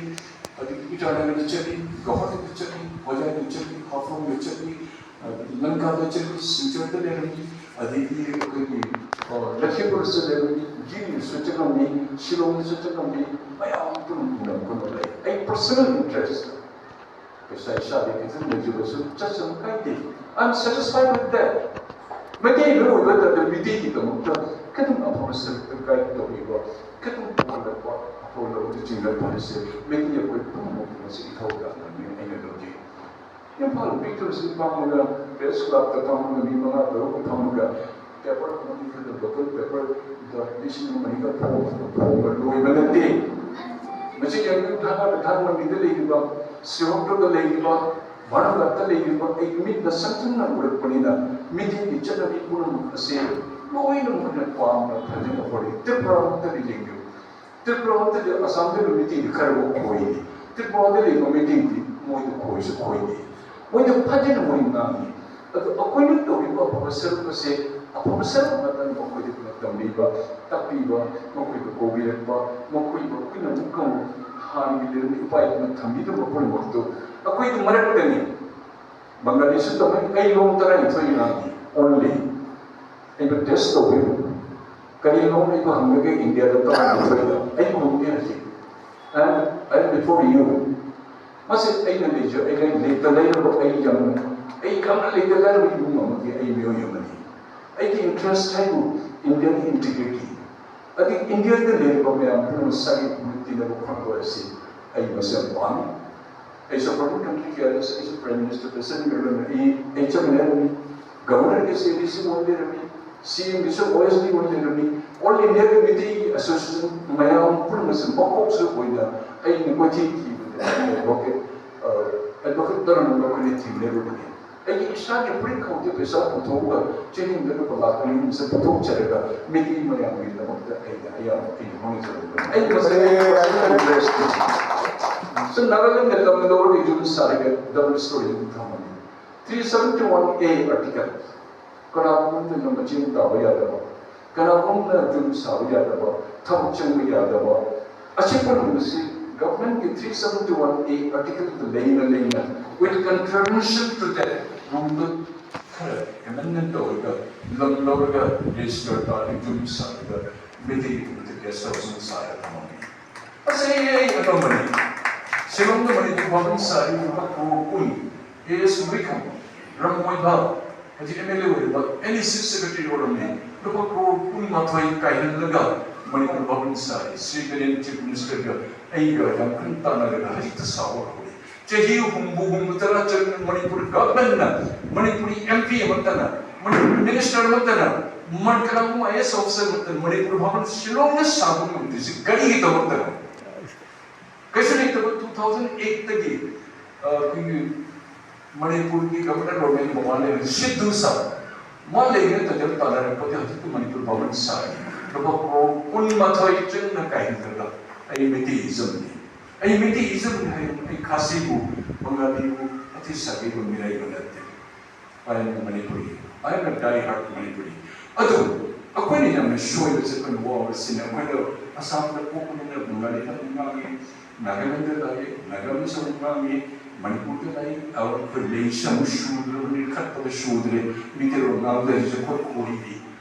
ꯑꯗꯒꯤ ꯏꯇꯥꯅꯒꯔꯗ ꯆꯠꯂꯤ, ꯒꯧꯍꯥꯇꯤꯗ ꯆꯠꯂꯤ, ꯍꯣꯖꯥꯏꯗ ꯆꯠꯂꯤ, ꯍꯥꯐꯂꯣꯡꯗ ꯆꯠꯂꯤ, ꯑꯗꯒꯤ ꯂꯪꯀꯥꯗ ꯆꯠꯂꯤ, ꯁꯤꯜꯆꯔꯗ ꯂꯩꯔꯝꯃꯤ, ꯑꯗꯒꯤ ꯑꯩꯈꯣꯏꯒꯤ, ꯑ, ꯂꯈꯤꯃꯄꯨꯔꯗ ꯂꯩꯔꯝꯃꯤ, ꯖꯤ ꯅ꯭ꯌꯨꯁꯇ ꯆꯠꯂꯝꯃꯤ, ꯁꯤꯂꯣꯡꯗꯁꯨ ꯆꯠꯂꯝꯃꯤ, ꯃꯌꯥꯝ ꯄꯨꯝꯅꯃꯛ ꯎꯅꯕ ꯈꯣꯠꯅꯕ ꯂꯩ꯫ ꯑꯩ ꯄꯔꯁꯅꯦꯜ ꯏꯟꯇꯔꯦꯁ, ꯄꯩꯁꯥ ꯏꯁꯥꯗꯒꯤ ꯈꯤꯇꯪ ꯂꯩꯖꯕꯁꯨ ꯆꯠꯁꯅꯨ ꯀꯥꯏꯗꯦ꯫ I am satisfied with that. Meitei ꯑꯃ ꯑꯣꯏꯕ ꯃꯇꯝꯗ ꯃꯩꯇꯩꯒꯤꯗꯃꯛꯇ ꯈꯤꯇꯪ ꯑꯐꯕ ꯁꯔꯨꯛꯇ ꯒꯥꯏꯗ ꯇꯧꯕꯤꯕ, ꯈꯤꯇꯪ ꯄꯨꯍꯜꯂꯛꯄ, ꯑꯐꯕ ꯂꯧꯕꯗ ꯆꯤꯡꯅꯕ ꯍꯥꯏꯕꯁꯦ ꯃꯩꯇꯩ ꯑꯩꯈꯣꯏ ꯄꯨꯝꯅꯃꯛꯀꯤ ꯃꯁꯤ ꯏꯊꯧ ꯗꯥꯟꯅꯅꯤ ꯑꯩꯅ ꯂꯧꯖꯩ꯫ ꯏꯝꯐꯥꯜ ꯄꯤꯛꯇꯨꯔꯁꯤ ꯐꯝꯃꯒ, ꯄ꯭ꯔꯦꯁ ꯀ꯭ꯂꯕꯇ ꯐꯝꯃꯒ, ꯃꯤ ꯃꯉꯥ ꯇꯔꯨꯛ ꯐꯝꯃꯒ, ꯄꯦꯄꯔ ꯑꯃꯒꯤ ꯈꯨꯗꯛꯇ ꯄꯦꯄꯔ ꯂꯤꯁꯤꯡ ꯑꯃ ꯑꯅꯤꯒ ꯐꯣꯡꯕ ꯂꯣꯏꯕ ꯅꯠꯇꯦ꯫ ꯃꯁꯤ ꯌꯥꯝꯅ ꯊꯥꯡꯒ ꯊꯥꯡꯃꯟꯕꯤꯗ ꯂꯩꯔꯤꯕ, ꯁꯤꯍꯣꯛꯇꯗ ꯂꯩꯔꯤꯕ, ꯚꯥꯔꯠꯇ ꯂꯩꯔꯤꯕ ꯑꯩ ꯃꯤꯠꯅ ꯁꯛꯊꯨꯡꯅ ꯎꯔꯛꯄꯅꯤꯅ, ꯃꯤꯇꯩꯒꯤ ꯆꯠꯅꯕꯤ ꯄꯨꯝꯅꯃꯛ ꯑꯁꯦ ꯂꯣꯏꯅꯃꯛꯅ ꯄꯥꯝꯅ ꯐꯖꯅ ꯍꯣꯠꯅꯩ꯫ ꯇ꯭ꯔꯤꯄꯨꯔꯥꯃꯛꯇꯗꯤ ꯌꯦꯡꯕꯤꯌꯨ, ꯇ꯭ꯔꯤꯄꯨꯔꯥꯗ ꯂꯩꯕ ꯑꯁꯥꯝꯗ ꯂꯩꯕ ꯃꯤꯇꯩꯗꯤ ꯈꯔꯕꯨ ꯈꯣꯏꯔꯤ꯫ ꯇ꯭ꯔꯤꯄꯨꯔꯥꯗ ꯂꯩꯕ ꯃꯤꯇꯩꯗꯤ ꯃꯣꯏꯗ ꯈꯣꯏꯁꯨ ꯈꯣꯏꯗꯦ꯫ ꯃꯣꯏꯗ ꯐꯖꯅ ꯃꯣꯏ ꯉꯥꯡꯉꯤ꯫ ꯑꯗꯨ ꯑꯩꯈꯣꯏꯅ ꯇꯧꯔꯤꯕ ꯑꯐꯕ ꯁꯔꯨꯛ ꯑꯁꯦ, ꯑꯐꯕ ꯁꯔꯨꯛ ꯉꯥꯛꯇ ꯃꯈꯣꯏꯗ ꯄꯨꯂꯞ ꯇꯝꯕꯤꯕ, ꯇꯥꯛꯄꯤꯕ, ꯃꯈꯣꯏꯕꯨ ꯀꯧꯕꯤꯔꯛꯄ, ꯃꯈꯣꯏꯕꯨ ꯑꯩꯈꯣꯏꯅ ꯑꯃꯨꯛꯀ ꯑꯃꯨꯛ ꯍꯥꯟꯅꯒꯤ ꯂꯩꯔꯝꯕ ꯏꯄꯥ ꯏꯄꯨꯅ ꯊꯝꯕꯤꯔꯝꯕ ꯄꯨꯝꯅꯃꯛꯇꯨ ꯑꯩꯈꯣꯏꯒꯤ ꯃꯔꯛꯇꯅꯤ꯫ ꯕꯪꯒꯥꯂꯤꯁꯨ ꯇꯧꯅꯩ, ꯑꯩ ꯂꯣꯟ ꯇꯔꯥꯅꯤꯊꯣꯏ ꯉꯥꯡꯉꯤ, only꯫ ꯑꯩꯕꯨ ꯇꯦꯁ ꯇꯧꯕꯤꯌꯨ꯫ ꯀꯔꯤ ꯂꯣꯟ ꯑꯩꯕꯨ ꯍꯪꯂꯒꯦ ꯏꯟꯗꯤꯌꯥꯗ ꯇꯔꯥꯅꯤꯊꯣꯏꯗ? ꯑꯩ ꯈꯨꯝꯒꯦ ꯍꯧꯖꯤꯛ꯫ I am, I am before you. ꯃꯁꯤ ꯑꯩꯅ ꯂꯩꯖ-, ꯑꯩꯅ ꯂꯩꯇ ꯂꯩꯔꯕ ꯑꯩ ꯌꯥꯝꯅ, ꯑꯩ ꯌꯥꯝꯅ ꯂꯩꯇ ꯂꯩꯔꯕ ꯏꯃꯨꯡ ꯑꯃꯒꯤ ꯑꯩ ꯃꯤꯑꯣꯏ ꯑꯃꯅꯤ꯫ ꯑꯩꯒꯤ ꯏꯟꯇꯔꯦꯁ ꯍꯥꯏꯕꯨ ꯏꯟꯗꯤꯌꯟ ꯏꯟꯇꯤꯒ꯭ꯔꯤꯇꯤ, ꯑꯗꯒꯤ ꯏꯟꯗꯤꯌꯥꯗ ꯂꯩꯔꯤꯕ ꯃꯌꯥꯝ ꯄꯨꯝꯅꯃꯛ ꯁꯥꯒꯩ ꯄꯨꯝꯅꯃꯛ ꯇꯤꯟꯅꯕ ꯈꯣꯠꯅꯕ ꯑꯁꯤ ꯑꯩ ꯃꯁꯤ ꯌꯥꯝ ꯄꯥꯝꯃꯤ꯫ ꯑꯩꯁꯨ ꯐꯣꯔꯦꯟ ꯀꯟꯇ꯭ꯔꯤ ꯀꯌꯥꯗ ꯑꯩꯁꯨ ꯄ꯭ꯔꯥꯏꯝ ꯃꯤꯅꯤꯁꯇꯔ ꯄ꯭ꯔꯦꯁꯤꯗꯦꯟ ꯑꯣꯏꯔꯝꯃꯤ, ꯑꯩ, ꯑꯩ ꯆꯞ ꯃꯥꯟꯅꯔꯝꯃꯤ꯫ ꯒꯕꯔꯅꯔꯒꯤꯁꯨ ꯑꯦ ꯗꯤ ꯁꯤ ꯑꯣꯏ ꯂꯩꯔꯝꯃꯤ, ꯁꯤ ꯑꯦꯝꯒꯤꯁꯨ ꯑꯣ ꯑꯦꯁ ꯗꯤ ꯑꯣꯏ ꯂꯩꯔꯝꯃꯤ꯫ ꯑꯣꯜ ꯏꯟꯗꯤꯌꯥꯒꯤ ꯃꯤꯇꯩ ꯑꯦꯁꯣꯁꯤꯌꯦꯁꯟ ꯃꯌꯥꯝ ꯄꯨꯝꯅꯃꯛꯁꯦ ꯃꯀꯣꯛꯁꯨ ꯑꯣꯏꯅ ꯑꯩꯅ ꯀꯣꯏꯊꯤ ꯊꯤꯕꯗ ꯑꯩꯅ ꯑꯦꯗꯚꯣꯀꯦꯠ, ꯑꯦꯗꯚꯣꯀꯦꯠ ꯇꯔꯥꯃꯨꯛ ꯑꯩꯈꯣꯏꯅ ꯊꯦꯡꯅꯔꯨꯕꯅꯤ꯫ ꯑꯩꯒꯤ ꯏꯁꯥꯒꯤ ꯐꯨꯔꯤꯠ ꯈꯥꯎꯗ ꯄꯩꯁꯥ ꯄꯨꯊꯣꯛꯑꯒ ꯆꯦꯡꯗ ꯂꯨꯄꯥ ꯂꯥꯈ ꯑꯅꯤ ꯑꯍꯨꯝꯁꯦ ꯄꯨꯊꯣꯛꯆꯔꯒ ꯃꯤꯇꯩ ꯃꯌꯥꯝꯒꯤꯗꯃꯛꯇ ꯑꯩꯅ ꯑꯌꯥꯝꯕ ꯑꯩꯅ ꯍꯣꯠꯅꯖꯔꯝꯕꯅꯤ꯫ ꯑꯩ ꯃꯁꯤ ꯁꯨꯝ ꯅꯥꯒꯥꯂꯦꯟꯗ ꯂꯝ ꯂꯧꯔꯒ ꯌꯨꯝ ꯁꯥꯔꯒ ꯗꯕꯜ ꯁ꯭ꯇꯣꯔꯤ ꯌꯨꯝ ꯊꯝꯃꯅꯤ꯫ ꯊ꯭ꯔꯤ ꯁꯚꯦꯟꯇꯤ ꯋꯥꯟ ꯑꯦ ꯑꯥꯔꯇꯤꯀꯜ, ꯀꯅꯥꯒꯨꯝꯕꯅ ꯃꯆꯤꯟ ꯇꯥꯕ ꯌꯥꯗꯕ, ꯀꯅꯥꯒꯨꯝꯕꯅ ꯌꯨꯝ ꯁꯥꯕ ꯌꯥꯗꯕ, ꯊꯕꯛ ꯆꯪꯕ ꯌꯥꯗꯕ, ꯑꯁꯤ ꯄꯨꯝꯅꯃꯛꯁꯤ ꯒꯚꯔꯟꯃꯦꯟꯠꯀꯤ ꯊ꯭ꯔꯤ ꯁꯚꯦꯟꯇꯤ ꯋꯥꯟ ꯑꯦ ꯑꯥꯔꯇꯤꯀꯜꯗ ꯂꯩꯅ ꯂꯩꯅ, with contravention to that rule ꯗ ꯈꯔ ꯑꯦꯃꯦꯟꯗꯃꯦꯟꯠ ꯇꯧꯔꯒ, ꯂꯝ ꯂꯧꯔꯒ ꯔꯦꯖꯤꯁꯇꯔ ꯇꯥꯔꯒ ꯌꯨꯝ ꯁꯥꯔꯒ ꯃꯤꯇꯩꯒꯤ ꯒꯦꯁ ꯍꯥꯎꯁ ꯑꯃ ꯁꯥꯔꯒ ꯊꯝꯃꯝꯃꯤ꯫ ꯑꯁ, ꯑꯩ, ꯑꯩ ꯑꯉꯝꯕꯅꯤ꯫ ꯁꯤꯂꯣꯡꯗ ꯃꯅꯤꯄꯨꯔ ꯚꯥꯕꯟ ꯁꯥꯔꯤ ꯂꯨꯄꯥ ꯀ꯭ꯔꯣꯔ ꯀꯨꯟ꯫ ꯑꯦ ꯑꯦꯁ ꯎꯕꯩꯈꯝ, ꯔꯝꯃꯣꯏꯕ, ꯍꯧꯖꯤꯛ ꯑꯦꯝ ꯑꯦꯜ ꯑꯦ ꯑꯣꯏꯔꯤꯕ, ꯑꯦꯟ ꯏ ꯁꯤ ꯁꯦꯀ꯭ꯔꯦꯇꯔꯤ ꯑꯣꯏꯔꯝꯃꯤ꯫ ꯂꯨꯄꯥ ꯀ꯭ꯔꯣꯔ ꯀꯨꯟꯃꯥꯊꯣꯏ ꯀꯥꯏꯍꯜꯂꯒ ꯃꯅꯤꯄꯨꯔ ꯚꯥꯕꯟ ꯁꯥꯔꯤ꯫ ꯁ꯭ꯔꯤ ꯕꯤꯔꯦꯟ ꯆꯤꯐ ꯃꯤꯅꯤꯁꯇꯔꯒ ꯑꯩꯒ ꯌꯥꯝ ꯀꯟꯅ ꯇꯥꯟꯅꯔꯒ ꯍꯧꯖꯤꯛꯇ ꯁꯥꯕ ꯍꯧꯔꯦ꯫ ꯆꯍꯤ ꯍꯨꯝꯐꯨ, ꯍꯨꯝꯐꯨ ꯇꯔꯥ ꯆꯪꯅ ꯃꯅꯤꯄꯨꯔ ꯒꯚꯔꯟꯃꯦꯟꯠꯅ, ꯃꯅꯤꯄꯨꯔꯤ ꯑꯦꯝ ꯄꯤ ꯑꯃꯠꯇꯅ, ꯃꯅꯤꯄꯨꯔ ꯃꯤꯅꯤꯁꯇꯔ ꯑꯃꯠꯇꯅ, ꯃꯟ-, ꯀꯅꯥꯒꯨꯝꯕ ꯑꯥꯏ ꯑꯦꯁ ꯑꯣꯐꯤꯁꯔ ꯑꯃꯠꯇꯅ ꯃꯅꯤꯄꯨꯔ ꯚꯥꯕꯟ ꯁꯤꯂꯣꯡꯗ ꯁꯥꯕ ꯉꯝꯗ꯭ꯔꯤꯁꯤ ꯀꯔꯤꯒꯤꯗꯃꯛꯇꯅꯣ? ꯀꯩꯁꯨ ꯂꯩꯇꯕ ꯇꯨ ꯊꯥꯎꯖꯟ ꯑꯩꯠꯇꯒꯤ, ꯑ, ꯑꯩꯈꯣꯏꯒꯤ ꯃꯅꯤꯄꯨꯔꯒꯤ ꯒꯚꯔꯅꯔ ꯒꯣꯔꯃꯦꯟ ꯃꯃꯥ ꯂꯩꯔꯝꯃꯤ ꯁꯤꯗꯨ ꯁꯥ, ꯃꯥ ꯂꯩꯔꯤꯉꯩ ꯇꯥꯟꯅꯔꯛꯄꯗꯤ ꯍꯧꯖꯤꯛꯇꯤ ꯃꯅꯤꯄꯨꯔ ꯚꯥꯕꯟ ꯁꯥꯔꯤ꯫ ꯂꯨꯄꯥ ꯀ꯭ꯔꯣꯔ ꯀꯨꯟꯃꯥꯊꯣꯏ ꯆꯪꯅ ꯀꯥꯏꯍꯟꯈ꯭ꯔꯒ ꯑꯩ ꯃꯩꯇꯩ ꯏꯖꯝꯅꯤ꯫ ꯑꯩ ꯃꯩꯇꯩ ꯏꯖꯝꯅꯤ ꯍꯥꯏ, ꯑꯩ ꯈꯥꯁꯤꯕꯨ, ꯕꯪꯒꯥꯂꯤꯕꯨ, ꯑꯇꯩ ꯁꯥꯒꯩꯕꯨ ꯃꯤꯔꯥꯏꯕ ꯅꯠꯇꯦ꯫ I am a Manipuri. I am a die-hard Manipuri. ꯑꯗꯨ ꯑꯩꯈꯣꯏꯅ ꯌꯥꯝꯅ ꯁꯣꯏꯕꯁꯦ, ꯑꯩꯈꯣꯏꯅ ꯋꯥꯕꯁꯤꯅ, ꯑꯩꯈꯣꯏꯅ ꯑꯁꯥꯝꯗ ꯄꯣꯛꯄꯅꯤꯅ ꯕꯪꯒꯥꯂꯤꯗ ꯑꯃꯨꯛ ꯉꯥꯡꯉꯤ, ꯅꯥꯒꯥꯂꯦꯟꯗ ꯂꯥꯛꯏ, ꯅꯥꯒꯥꯃꯤꯁ ꯑꯃꯨꯛ ꯉꯥꯡꯉꯤ, ꯃꯅꯤꯄꯨꯔꯗ ꯂꯥꯛꯏ, ꯑꯩꯈꯣꯏ ꯂꯩꯁꯦ ꯑꯃꯨꯛ ꯁꯨꯗ꯭ꯔꯕꯅꯤ, ꯈꯠꯄꯗ ꯁꯨꯗ꯭ꯔꯦ, ꯃꯤꯇꯩꯔꯣꯟ ꯉꯥꯡꯗꯔꯤꯁꯦ ꯑꯩꯈꯣꯏ ꯈꯣꯏꯔꯤꯗꯤ꯫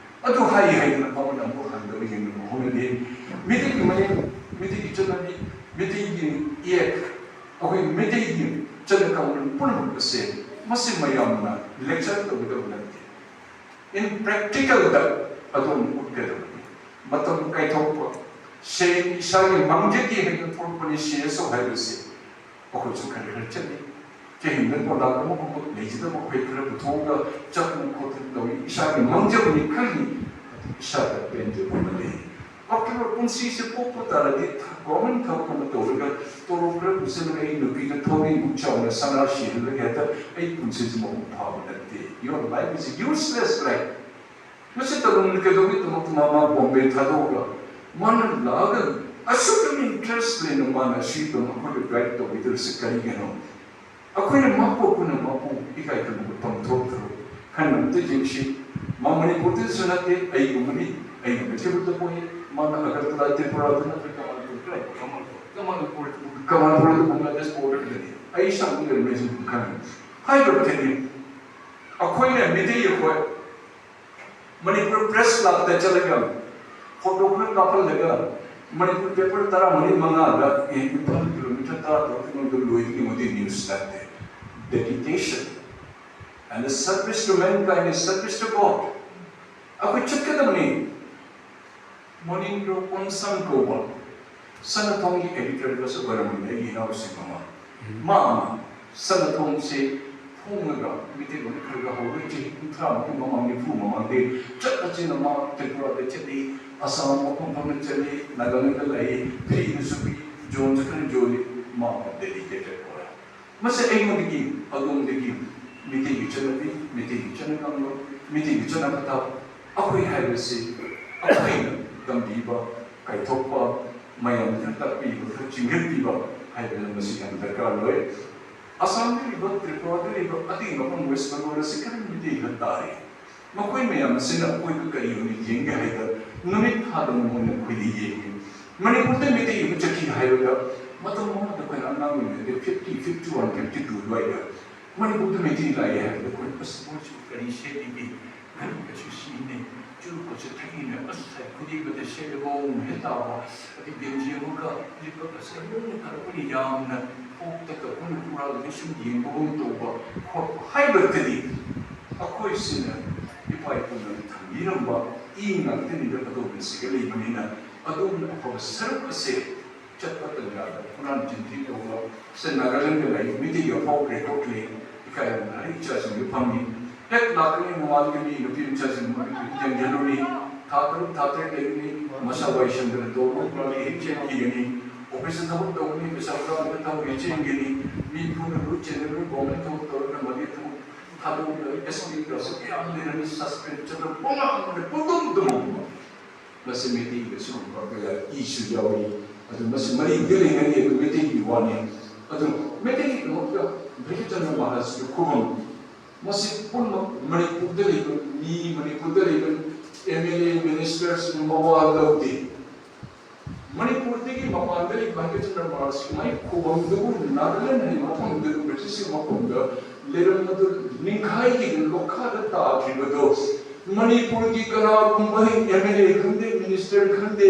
ꯑꯗꯨ ꯍꯥꯏ ꯍꯥꯏꯗꯅ ꯐꯥꯎꯕꯗ ꯑꯃꯨꯛ ꯍꯟꯗꯕ ꯌꯦꯡꯅꯕ ꯍꯧꯅꯗꯦ꯫ ꯃꯤꯇꯩꯒꯤ ꯃꯌꯦꯛ, ꯃꯤꯇꯩꯒꯤ ꯆꯠꯅꯕꯤ, ꯃꯤꯇꯩꯒꯤ ꯏꯌꯦꯛ, ꯑꯩꯈꯣꯏ ꯃꯤꯇꯩꯒꯤ ꯆꯠꯅ ꯀꯥꯡꯂꯣꯟ ꯄꯨꯝꯅꯃꯛ ꯑꯁꯦ ꯃꯁꯤ ꯃꯌꯥꯝꯅ ꯂꯦꯛꯆꯔ ꯇꯧꯒꯗꯕ ꯅꯠꯇꯦ꯫ ꯏꯟ ꯄ꯭ꯔꯦꯛꯇꯤꯀꯦꯜꯗ ꯑꯗꯨꯝ ꯎꯠꯀꯗꯕꯅꯤ꯫ ꯃꯇꯝ ꯀꯥꯏꯊꯣꯛꯄ, ꯁꯦꯟ ꯏꯁꯥꯒꯤ ꯃꯥꯡꯖꯒꯦ ꯍꯥꯏꯅ ꯊꯣꯛꯂꯛꯄꯅꯤ ꯁꯤ ꯑꯦꯁ ꯑꯣ ꯍꯥꯏꯕꯁꯤ꯫ ꯑꯩꯈꯣꯏꯁꯨ ꯈꯔ ꯈꯔ ꯆꯠꯂꯤ꯫ ꯀꯩꯒꯨꯝꯕ ꯄ꯭ꯔꯣꯗꯛ ꯑꯃꯒꯨꯝꯕ ꯂꯩꯖꯗꯕ ꯑꯩꯈꯣꯏ ꯈꯔ ꯄꯨꯊꯣꯛꯑꯒ ꯆꯠꯇꯅ ꯈꯣꯠꯇꯅ ꯇꯧꯏ, ꯏꯁꯥꯒꯤ ꯃꯥꯡꯖꯕꯅꯤ ꯈꯜꯂꯤ, ꯑꯗꯨ ꯏꯁꯥꯗ ꯄꯦꯟꯖꯕ ꯑꯃ ꯂꯩ꯫ ꯑꯐꯇꯔ ꯄꯨꯟꯁꯤꯁꯦ ꯄꯣꯛꯄ ꯇꯥꯔꯗꯤ ꯒꯣꯔꯃꯦꯟ ꯊꯕꯛ ꯑꯃ ꯇꯧꯔꯒ ꯇꯣꯂꯣꯞ ꯈꯔ ꯄꯨꯁꯤꯜꯂꯒ ꯑꯩ ꯅꯨꯄꯤꯗ ꯊꯧꯔꯤ ꯃꯨꯛ ꯆꯥꯎꯅ ꯁꯅꯥ ꯁꯤꯍꯜꯂꯒ ꯍꯦꯛꯇ ꯑꯩ ꯄꯨꯟꯁꯤꯁꯦ ꯃꯄꯨꯡ ꯐꯥꯕ ꯅꯠꯇꯦ꯫ Your life is useless life꯫ ꯃꯁꯤ ꯇꯧꯔꯝꯕꯗ ꯀꯩꯗꯧꯕꯒꯤꯗꯃꯛꯇ ꯃꯥ ꯃꯥ ꯕꯣꯝꯕꯦ ꯊꯥꯗꯣꯛꯑꯒ ꯃꯥꯅ ꯂꯥꯛꯑꯒ ꯑꯁꯨꯛ ꯌꯥꯝꯅ ꯏꯟꯇꯔꯦꯁ ꯂꯩꯅ ꯃꯥꯅ ꯑꯁꯤꯒꯤꯗꯃꯛ ꯑꯩꯈꯣꯏꯗ ꯒꯥꯏꯗ ꯇꯧꯕꯤꯗꯧꯔꯤꯁꯤ ꯀꯔꯤꯒꯤꯅꯣ? ꯑꯩꯈꯣꯏꯅ ꯃꯥ ꯄꯣꯛꯄꯅ ꯃꯥꯕꯨ ꯏꯀꯥꯏ ꯈꯨꯝꯅꯕ ꯇꯝꯊꯣꯛꯇ꯭ꯔꯣ? ꯈꯟꯕ ꯑꯝꯇ ꯌꯦꯡꯁꯤ꯫ ꯃꯥ ꯃꯅꯤꯄꯨꯔꯗꯁꯨ ꯅꯠꯇꯦ, ꯑꯩꯒꯨꯝꯕꯅꯤ, ꯑꯩꯅ ꯃꯩꯇꯩꯄꯨꯔꯗ ꯄꯣꯛꯏ, ꯃꯥꯅ ꯑꯒꯔꯇꯂꯥ ꯇ꯭ꯔꯤꯄꯨꯔꯥꯗ ꯅꯠꯇ꯭ꯔꯒ ꯀꯃꯥꯟꯄꯨꯔ, ꯀꯃꯥꯟꯄꯨꯔ, ꯀꯃꯥꯟꯄꯨꯔꯗ ꯕꯪꯒ꯭ꯂꯥꯗꯦꯁ ꯕꯣꯔꯗꯔꯗꯅꯤ꯫ ꯑꯩ ꯏꯁꯥꯃꯛ ꯂꯩꯔꯝꯃꯦꯁꯨ ꯑꯗꯨꯝ ꯈꯪꯉꯤ꯫ ꯍꯥꯏꯕ ꯃꯊꯛꯅꯤ, ꯑꯩꯈꯣꯏꯅ ꯃꯤꯇꯩ ꯑꯩꯈꯣꯏ ꯃꯅꯤꯄꯨꯔ ꯄ꯭ꯔꯦꯁ ꯀ꯭ꯂꯕꯇ ꯆꯠꯂꯒ ꯐꯣꯇꯣ ꯈꯔ ꯀꯥꯞꯍꯜꯂꯒ ꯃꯅꯤꯄꯨꯔ ꯄꯦꯄꯔ ꯇꯔꯥꯃꯔꯤ ꯃꯉꯥꯗ, ꯑꯦ, ꯏꯝꯐꯥꯜ ꯀꯤꯂꯣꯃꯤꯇꯔ ꯇꯔꯥ ꯇꯔꯨꯛꯀꯤ ꯃꯅꯨꯡꯗ ꯂꯣꯏꯕꯒꯤ ꯃꯗꯨ ꯅ꯭ꯌꯨꯁ ꯅꯠꯇꯦ꯫ Dedication and service to mankind is service to God. ꯑꯩꯈꯣꯏ ꯆꯠꯀꯗꯕꯅꯤ꯫ ꯃꯣꯅꯤꯟꯗ꯭ꯔꯣ ꯀꯣꯟꯁꯥꯡ ꯀꯧꯕ ꯁꯅꯥꯊꯣꯡꯒꯤ ꯑꯦꯗꯤꯇꯔꯒꯁꯨ ꯑꯣꯏꯔꯝꯕꯅꯤ ꯑꯩꯒꯤ ꯏꯅꯥꯎꯁꯤꯡ ꯑꯃ꯫ ꯃꯥ ꯑꯃ ꯁꯅꯥꯊꯣꯡꯁꯦ ꯐꯣꯡꯉꯒ ꯃꯤꯇꯩꯂꯣꯟ ꯈꯔ ꯈꯔ ꯍꯧꯔꯒ ꯆꯍꯤ ꯀꯨꯟꯊ꯭ꯔꯥꯃꯨꯛꯀꯤ ꯃꯃꯥꯡ, ꯅꯤꯐꯨ ꯃꯃꯥꯡꯗꯤ ꯆꯠꯅ ꯆꯠꯅ ꯃꯥ ꯇ꯭ꯔꯤꯄꯨꯔꯥꯗ ꯆꯠꯂꯤ, ꯑꯁꯥꯝ ꯃꯐꯝ ꯃꯐꯝꯗ ꯆꯠꯂꯤ, ꯅꯥꯒꯥꯂꯦꯟꯗ ꯂꯩ, ꯐꯤꯅꯁꯨ ꯄꯤ, ꯌꯣꯟꯁꯨ ꯈꯔ ꯌꯣꯜꯂꯤ, ꯃꯥ ꯗꯦꯗꯤꯀꯦꯇꯦꯠ ꯑꯣꯏ꯫ ꯃꯁꯤ ꯑꯩꯉꯣꯟꯗꯒꯤ, ꯑꯗꯣꯝꯗꯒꯤ ꯃꯤꯇꯩꯒꯤ ꯆꯠꯅꯕꯤ, ꯃꯤꯇꯩꯒꯤ ꯆꯠꯅ ꯀꯥꯡꯂꯣꯟ, ꯃꯤꯇꯩꯒꯤ ꯆꯠꯅ ꯄꯊꯥꯞ, ꯑꯩꯈꯣꯏ ꯍꯥꯏꯕꯁꯤ ꯑꯩꯈꯣꯏꯅ ꯇꯝꯕꯤꯕ, ꯀꯥꯏꯊꯣꯛꯄ, ꯃꯌꯥꯝꯗ ꯇꯥꯛꯄꯤꯕ, ꯈꯔ ꯆꯤꯡꯈꯠꯄꯤꯕ ꯍꯥꯏꯕꯅ ꯃꯁꯤ ꯌꯥꯝ ꯗꯔꯀꯥꯔ ꯑꯣꯏ꯫ ꯑꯁꯥꯝꯗ ꯂꯩꯕ, ꯇ꯭ꯔꯤꯄꯨꯔꯥꯗ ꯂꯩꯕ, ꯑꯇꯩ ꯃꯐꯝ ꯋꯦꯁ ꯕꯦꯡꯒꯣꯜ ꯑꯁꯤ ꯈꯔ ꯃꯤꯇꯩ ꯈꯔ ꯇꯥꯔꯤ꯫ ꯃꯈꯣꯏ ꯃꯌꯥꯝ ꯑꯁꯤꯅ ꯑꯩꯈꯣꯏꯕꯨ ꯀꯔꯤ ꯑꯣꯏꯅ ꯌꯦꯡꯒꯦ ꯍꯥꯏꯕꯗ ꯅꯨꯃꯤꯠ ꯊꯥꯗꯅ ꯃꯣꯏꯅ ꯑꯩꯈꯣꯏꯗ ꯌꯦꯡꯉꯤ꯫ ꯃꯅꯤꯄꯨꯔꯗ ꯃꯤꯇꯩ ꯑꯃ ꯆꯠꯈꯤ ꯍꯥꯏꯕꯗ ꯃꯇꯝ ꯑꯃꯗ ꯑꯩꯈꯣꯏꯅ ꯑꯉꯥꯡ ꯑꯣꯏꯔꯤꯉꯩꯗ fifty, fifty one, fifty two ꯑꯗꯨꯋꯥꯏꯗ ꯃꯅꯤꯄꯨꯔꯗ ꯃꯩꯇꯩ ꯂꯥꯛꯑꯦ ꯍꯥꯏꯕꯗ ꯑꯩꯈꯣꯏꯅ ꯑꯁ ꯃꯣꯏꯁꯨ ꯀꯔꯤ ꯁꯦꯠꯂꯤꯒꯦ? ꯘꯔꯤꯒꯁꯨ ꯁꯤꯖꯤꯟꯅꯩ, ꯆꯨꯔꯨꯞꯀꯁꯨ ꯊꯛꯏꯅꯦ, ꯑꯁ ꯁꯥꯏ ꯈꯨꯗꯩꯒꯗ ꯁꯦꯠꯂꯒ ꯃꯑꯣꯡ ꯍꯦꯛ ꯇꯥꯕ, ꯑꯗꯩ ꯕꯦꯟꯖꯤ ꯑꯃꯒ ꯂꯤꯠꯄꯒꯁꯦ ꯂꯣꯏꯅ ꯐꯔꯛꯄꯅꯤ꯫ ꯌꯥꯝꯅ ꯀꯣꯛꯇꯒ ꯑꯩꯈꯣꯏꯅ ꯍꯨꯔꯥꯜꯂꯒ ꯁꯨꯝ ꯌꯦꯡꯕꯒꯨꯝ ꯇꯧꯕ ꯈꯣꯠꯄ ꯍꯥꯏꯕꯗꯗꯤ ꯑꯩꯈꯣꯏꯁꯤꯅ ꯏꯄꯥ ꯏꯄꯨꯅ ꯊꯝꯕꯤꯔꯝꯕ ꯏ ꯉꯥꯛꯇꯅꯤꯗ ꯑꯗꯣꯝꯅ ꯁꯤꯒꯠꯂꯤꯕꯅꯤꯅ ꯑꯗꯣꯝꯅ ꯑꯐꯕ ꯁꯔꯨꯛ ꯑꯁꯦ ꯆꯠꯄ ꯇꯟꯖꯥꯗ ꯍꯨꯔꯥꯟ ꯆꯤꯟꯊꯤ ꯇꯧꯕ, ꯁꯦ ꯅꯥꯒꯥꯂꯦꯟꯗ ꯂꯩ, ꯃꯤꯇꯩꯒꯤ ꯑꯐꯥꯎ ꯔꯦꯀꯣꯔꯗ ꯂꯩ, ꯏꯀꯥꯏꯕꯅ ꯑꯩ ꯏꯆꯥꯁꯤꯡꯁꯨ ꯐꯝꯃꯤ꯫ ꯍꯦꯛ ꯂꯥꯛꯀꯅꯤ ꯃꯃꯥꯟꯒꯤ ꯃꯤ ꯅꯨꯄꯤ ꯃꯆꯥꯁꯤꯡ ꯌꯦꯡꯁꯤꯜꯂꯨꯅꯤ꯫ ꯊꯥ ꯇꯔꯨꯛ ꯊꯥ ꯇꯔꯦꯠ ꯂꯩꯒꯅꯤ, ꯃꯁꯥ ꯋꯥꯏ ꯁꯪꯗꯅ ꯇꯧꯕ ꯃꯥꯒꯤ ꯍꯦꯛ ꯆꯦꯟꯈꯤꯒꯅꯤ꯫ ꯑꯣꯐꯤꯁꯇ ꯊꯕꯛ ꯇꯧꯒꯅꯤ, ꯄꯩꯁꯥ ꯍꯨꯔꯥꯟꯕ ꯊꯕꯛ ꯍꯦꯛ ꯆꯦꯟꯒꯅꯤ꯫ ꯃꯤ ꯐꯨꯅ ꯂꯨꯠ ꯆꯦꯟꯅꯔꯨ, ꯒꯣꯔꯃꯦꯟ ꯊꯕꯛ ꯇꯧꯔꯒ ꯃꯗꯨ ꯊꯕꯛ ꯊꯥꯗꯣꯛꯂꯒ ꯑꯦꯁ ꯄꯤ ꯒꯁꯨ ꯃꯌꯥꯝ ꯂꯩꯔꯅꯤ, ꯁꯁꯄꯦꯟ ꯆꯠꯇꯅ ꯄꯨꯡꯍꯥꯡ ꯑꯃꯗ ꯄꯨꯡꯇꯨꯝ ꯇꯨꯝꯍꯟꯕ꯫ ꯃꯁꯤ ꯃꯤꯇꯤꯡꯗꯁꯨ ꯍꯪꯕ ꯀꯌꯥ ꯏꯁꯨ ꯌꯥꯎꯏ꯫ ꯑꯗꯨ ꯃꯁꯤ ꯃꯔꯤꯗꯤ ꯂꯩꯅꯗꯦ, ꯑꯗꯨ ꯃꯩꯇꯩꯒꯤ ꯋꯥꯅꯤ꯫ ꯑꯗꯨ ꯃꯩꯇꯩꯒꯤꯗꯃꯛꯇ ꯚꯩꯒ꯭ꯌꯆꯟꯗ꯭ꯔ ꯃꯍꯥꯔꯥꯖꯀꯤ ꯈꯨꯕꯝ ꯃꯁꯤ ꯄꯨꯝꯅꯃꯛ ꯃꯅꯤꯄꯨꯔꯗ ꯂꯩꯕ ꯃꯤ, ꯃꯅꯤꯄꯨꯔꯗ ꯂꯩꯕ ꯑꯦꯝ ꯑꯦꯜ ꯑꯦ, ꯃꯤꯅꯤꯁꯇꯔꯁꯤꯡ ꯃꯋꯥ ꯂꯧꯗꯦ꯫ ꯃꯅꯤꯄꯨꯔꯗꯒꯤ ꯃꯄꯥꯟꯗ ꯂꯩꯕ ꯚꯩꯒ꯭ꯌꯆꯟꯗ꯭ꯔ ꯃꯍꯥꯔꯥꯖꯀꯤ ꯃꯥꯒꯤ ꯈꯨꯕꯝꯗꯨꯕꯨ ꯅꯥꯒꯥꯂꯦꯟ ꯍꯥꯏꯕ ꯃꯐꯝꯗꯨ, ꯕ꯭ꯔꯤꯇꯤꯁꯀꯤ ꯃꯐꯝꯗ ꯂꯩꯔꯝꯕꯗꯨ ꯅꯤꯡꯈꯥꯏꯈꯤꯗꯨꯅ ꯂꯣꯛꯈꯥꯗ ꯇꯥꯈꯤꯕꯗꯨ ꯃꯅꯤꯄꯨꯔꯒꯤ ꯀꯅꯥꯒꯨꯝꯕ ꯑꯦꯝ ꯑꯦꯜ ꯑꯦ ꯈꯪꯗꯦ, ꯃꯤꯅꯤꯁꯇꯔ ꯈꯪꯗꯦ,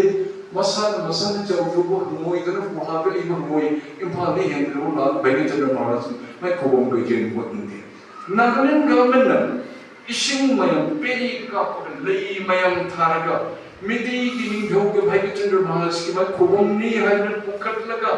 ꯃꯁꯥꯅ ꯃꯁꯥꯅ ꯆꯥꯎꯊꯣꯛꯄ ꯍꯪꯉꯣꯏꯗꯅ ꯒꯨꯍꯥꯗ ꯂꯩꯕ ꯍꯪꯉꯣꯏ ꯏꯝꯐꯥꯜꯗ ꯍꯦꯟꯗꯅ ꯂꯥꯛ ꯚꯩꯒ꯭ꯌꯆꯟꯗ꯭ꯔ ꯃꯍꯥꯔꯥꯖ ꯃꯥꯏ ꯈꯨꯕꯝ ꯀꯩꯀꯩ ꯃꯍꯨꯠ ꯅꯠꯇꯦ꯫ ꯅꯥꯒꯥꯂꯦꯟ ꯒꯚꯔꯟꯃꯦꯟꯠꯅ ꯏꯁꯤꯡ ꯃꯌꯥꯝ ꯄꯦꯔꯤ ꯀꯥꯞꯄꯒ ꯂꯩ ꯃꯌꯥꯝ ꯊꯥꯔꯒ ꯃꯤꯇꯩꯒꯤ ꯅꯤꯡꯊꯧꯒꯤ ꯚꯩꯒ꯭ꯌꯆꯟꯗ꯭ꯔ ꯃꯍꯥꯔꯥꯖꯀꯤ ꯃꯥꯏ ꯈꯨꯕꯝꯅꯤ ꯍꯥꯏꯗꯅ ꯄꯨꯈꯠꯂꯒ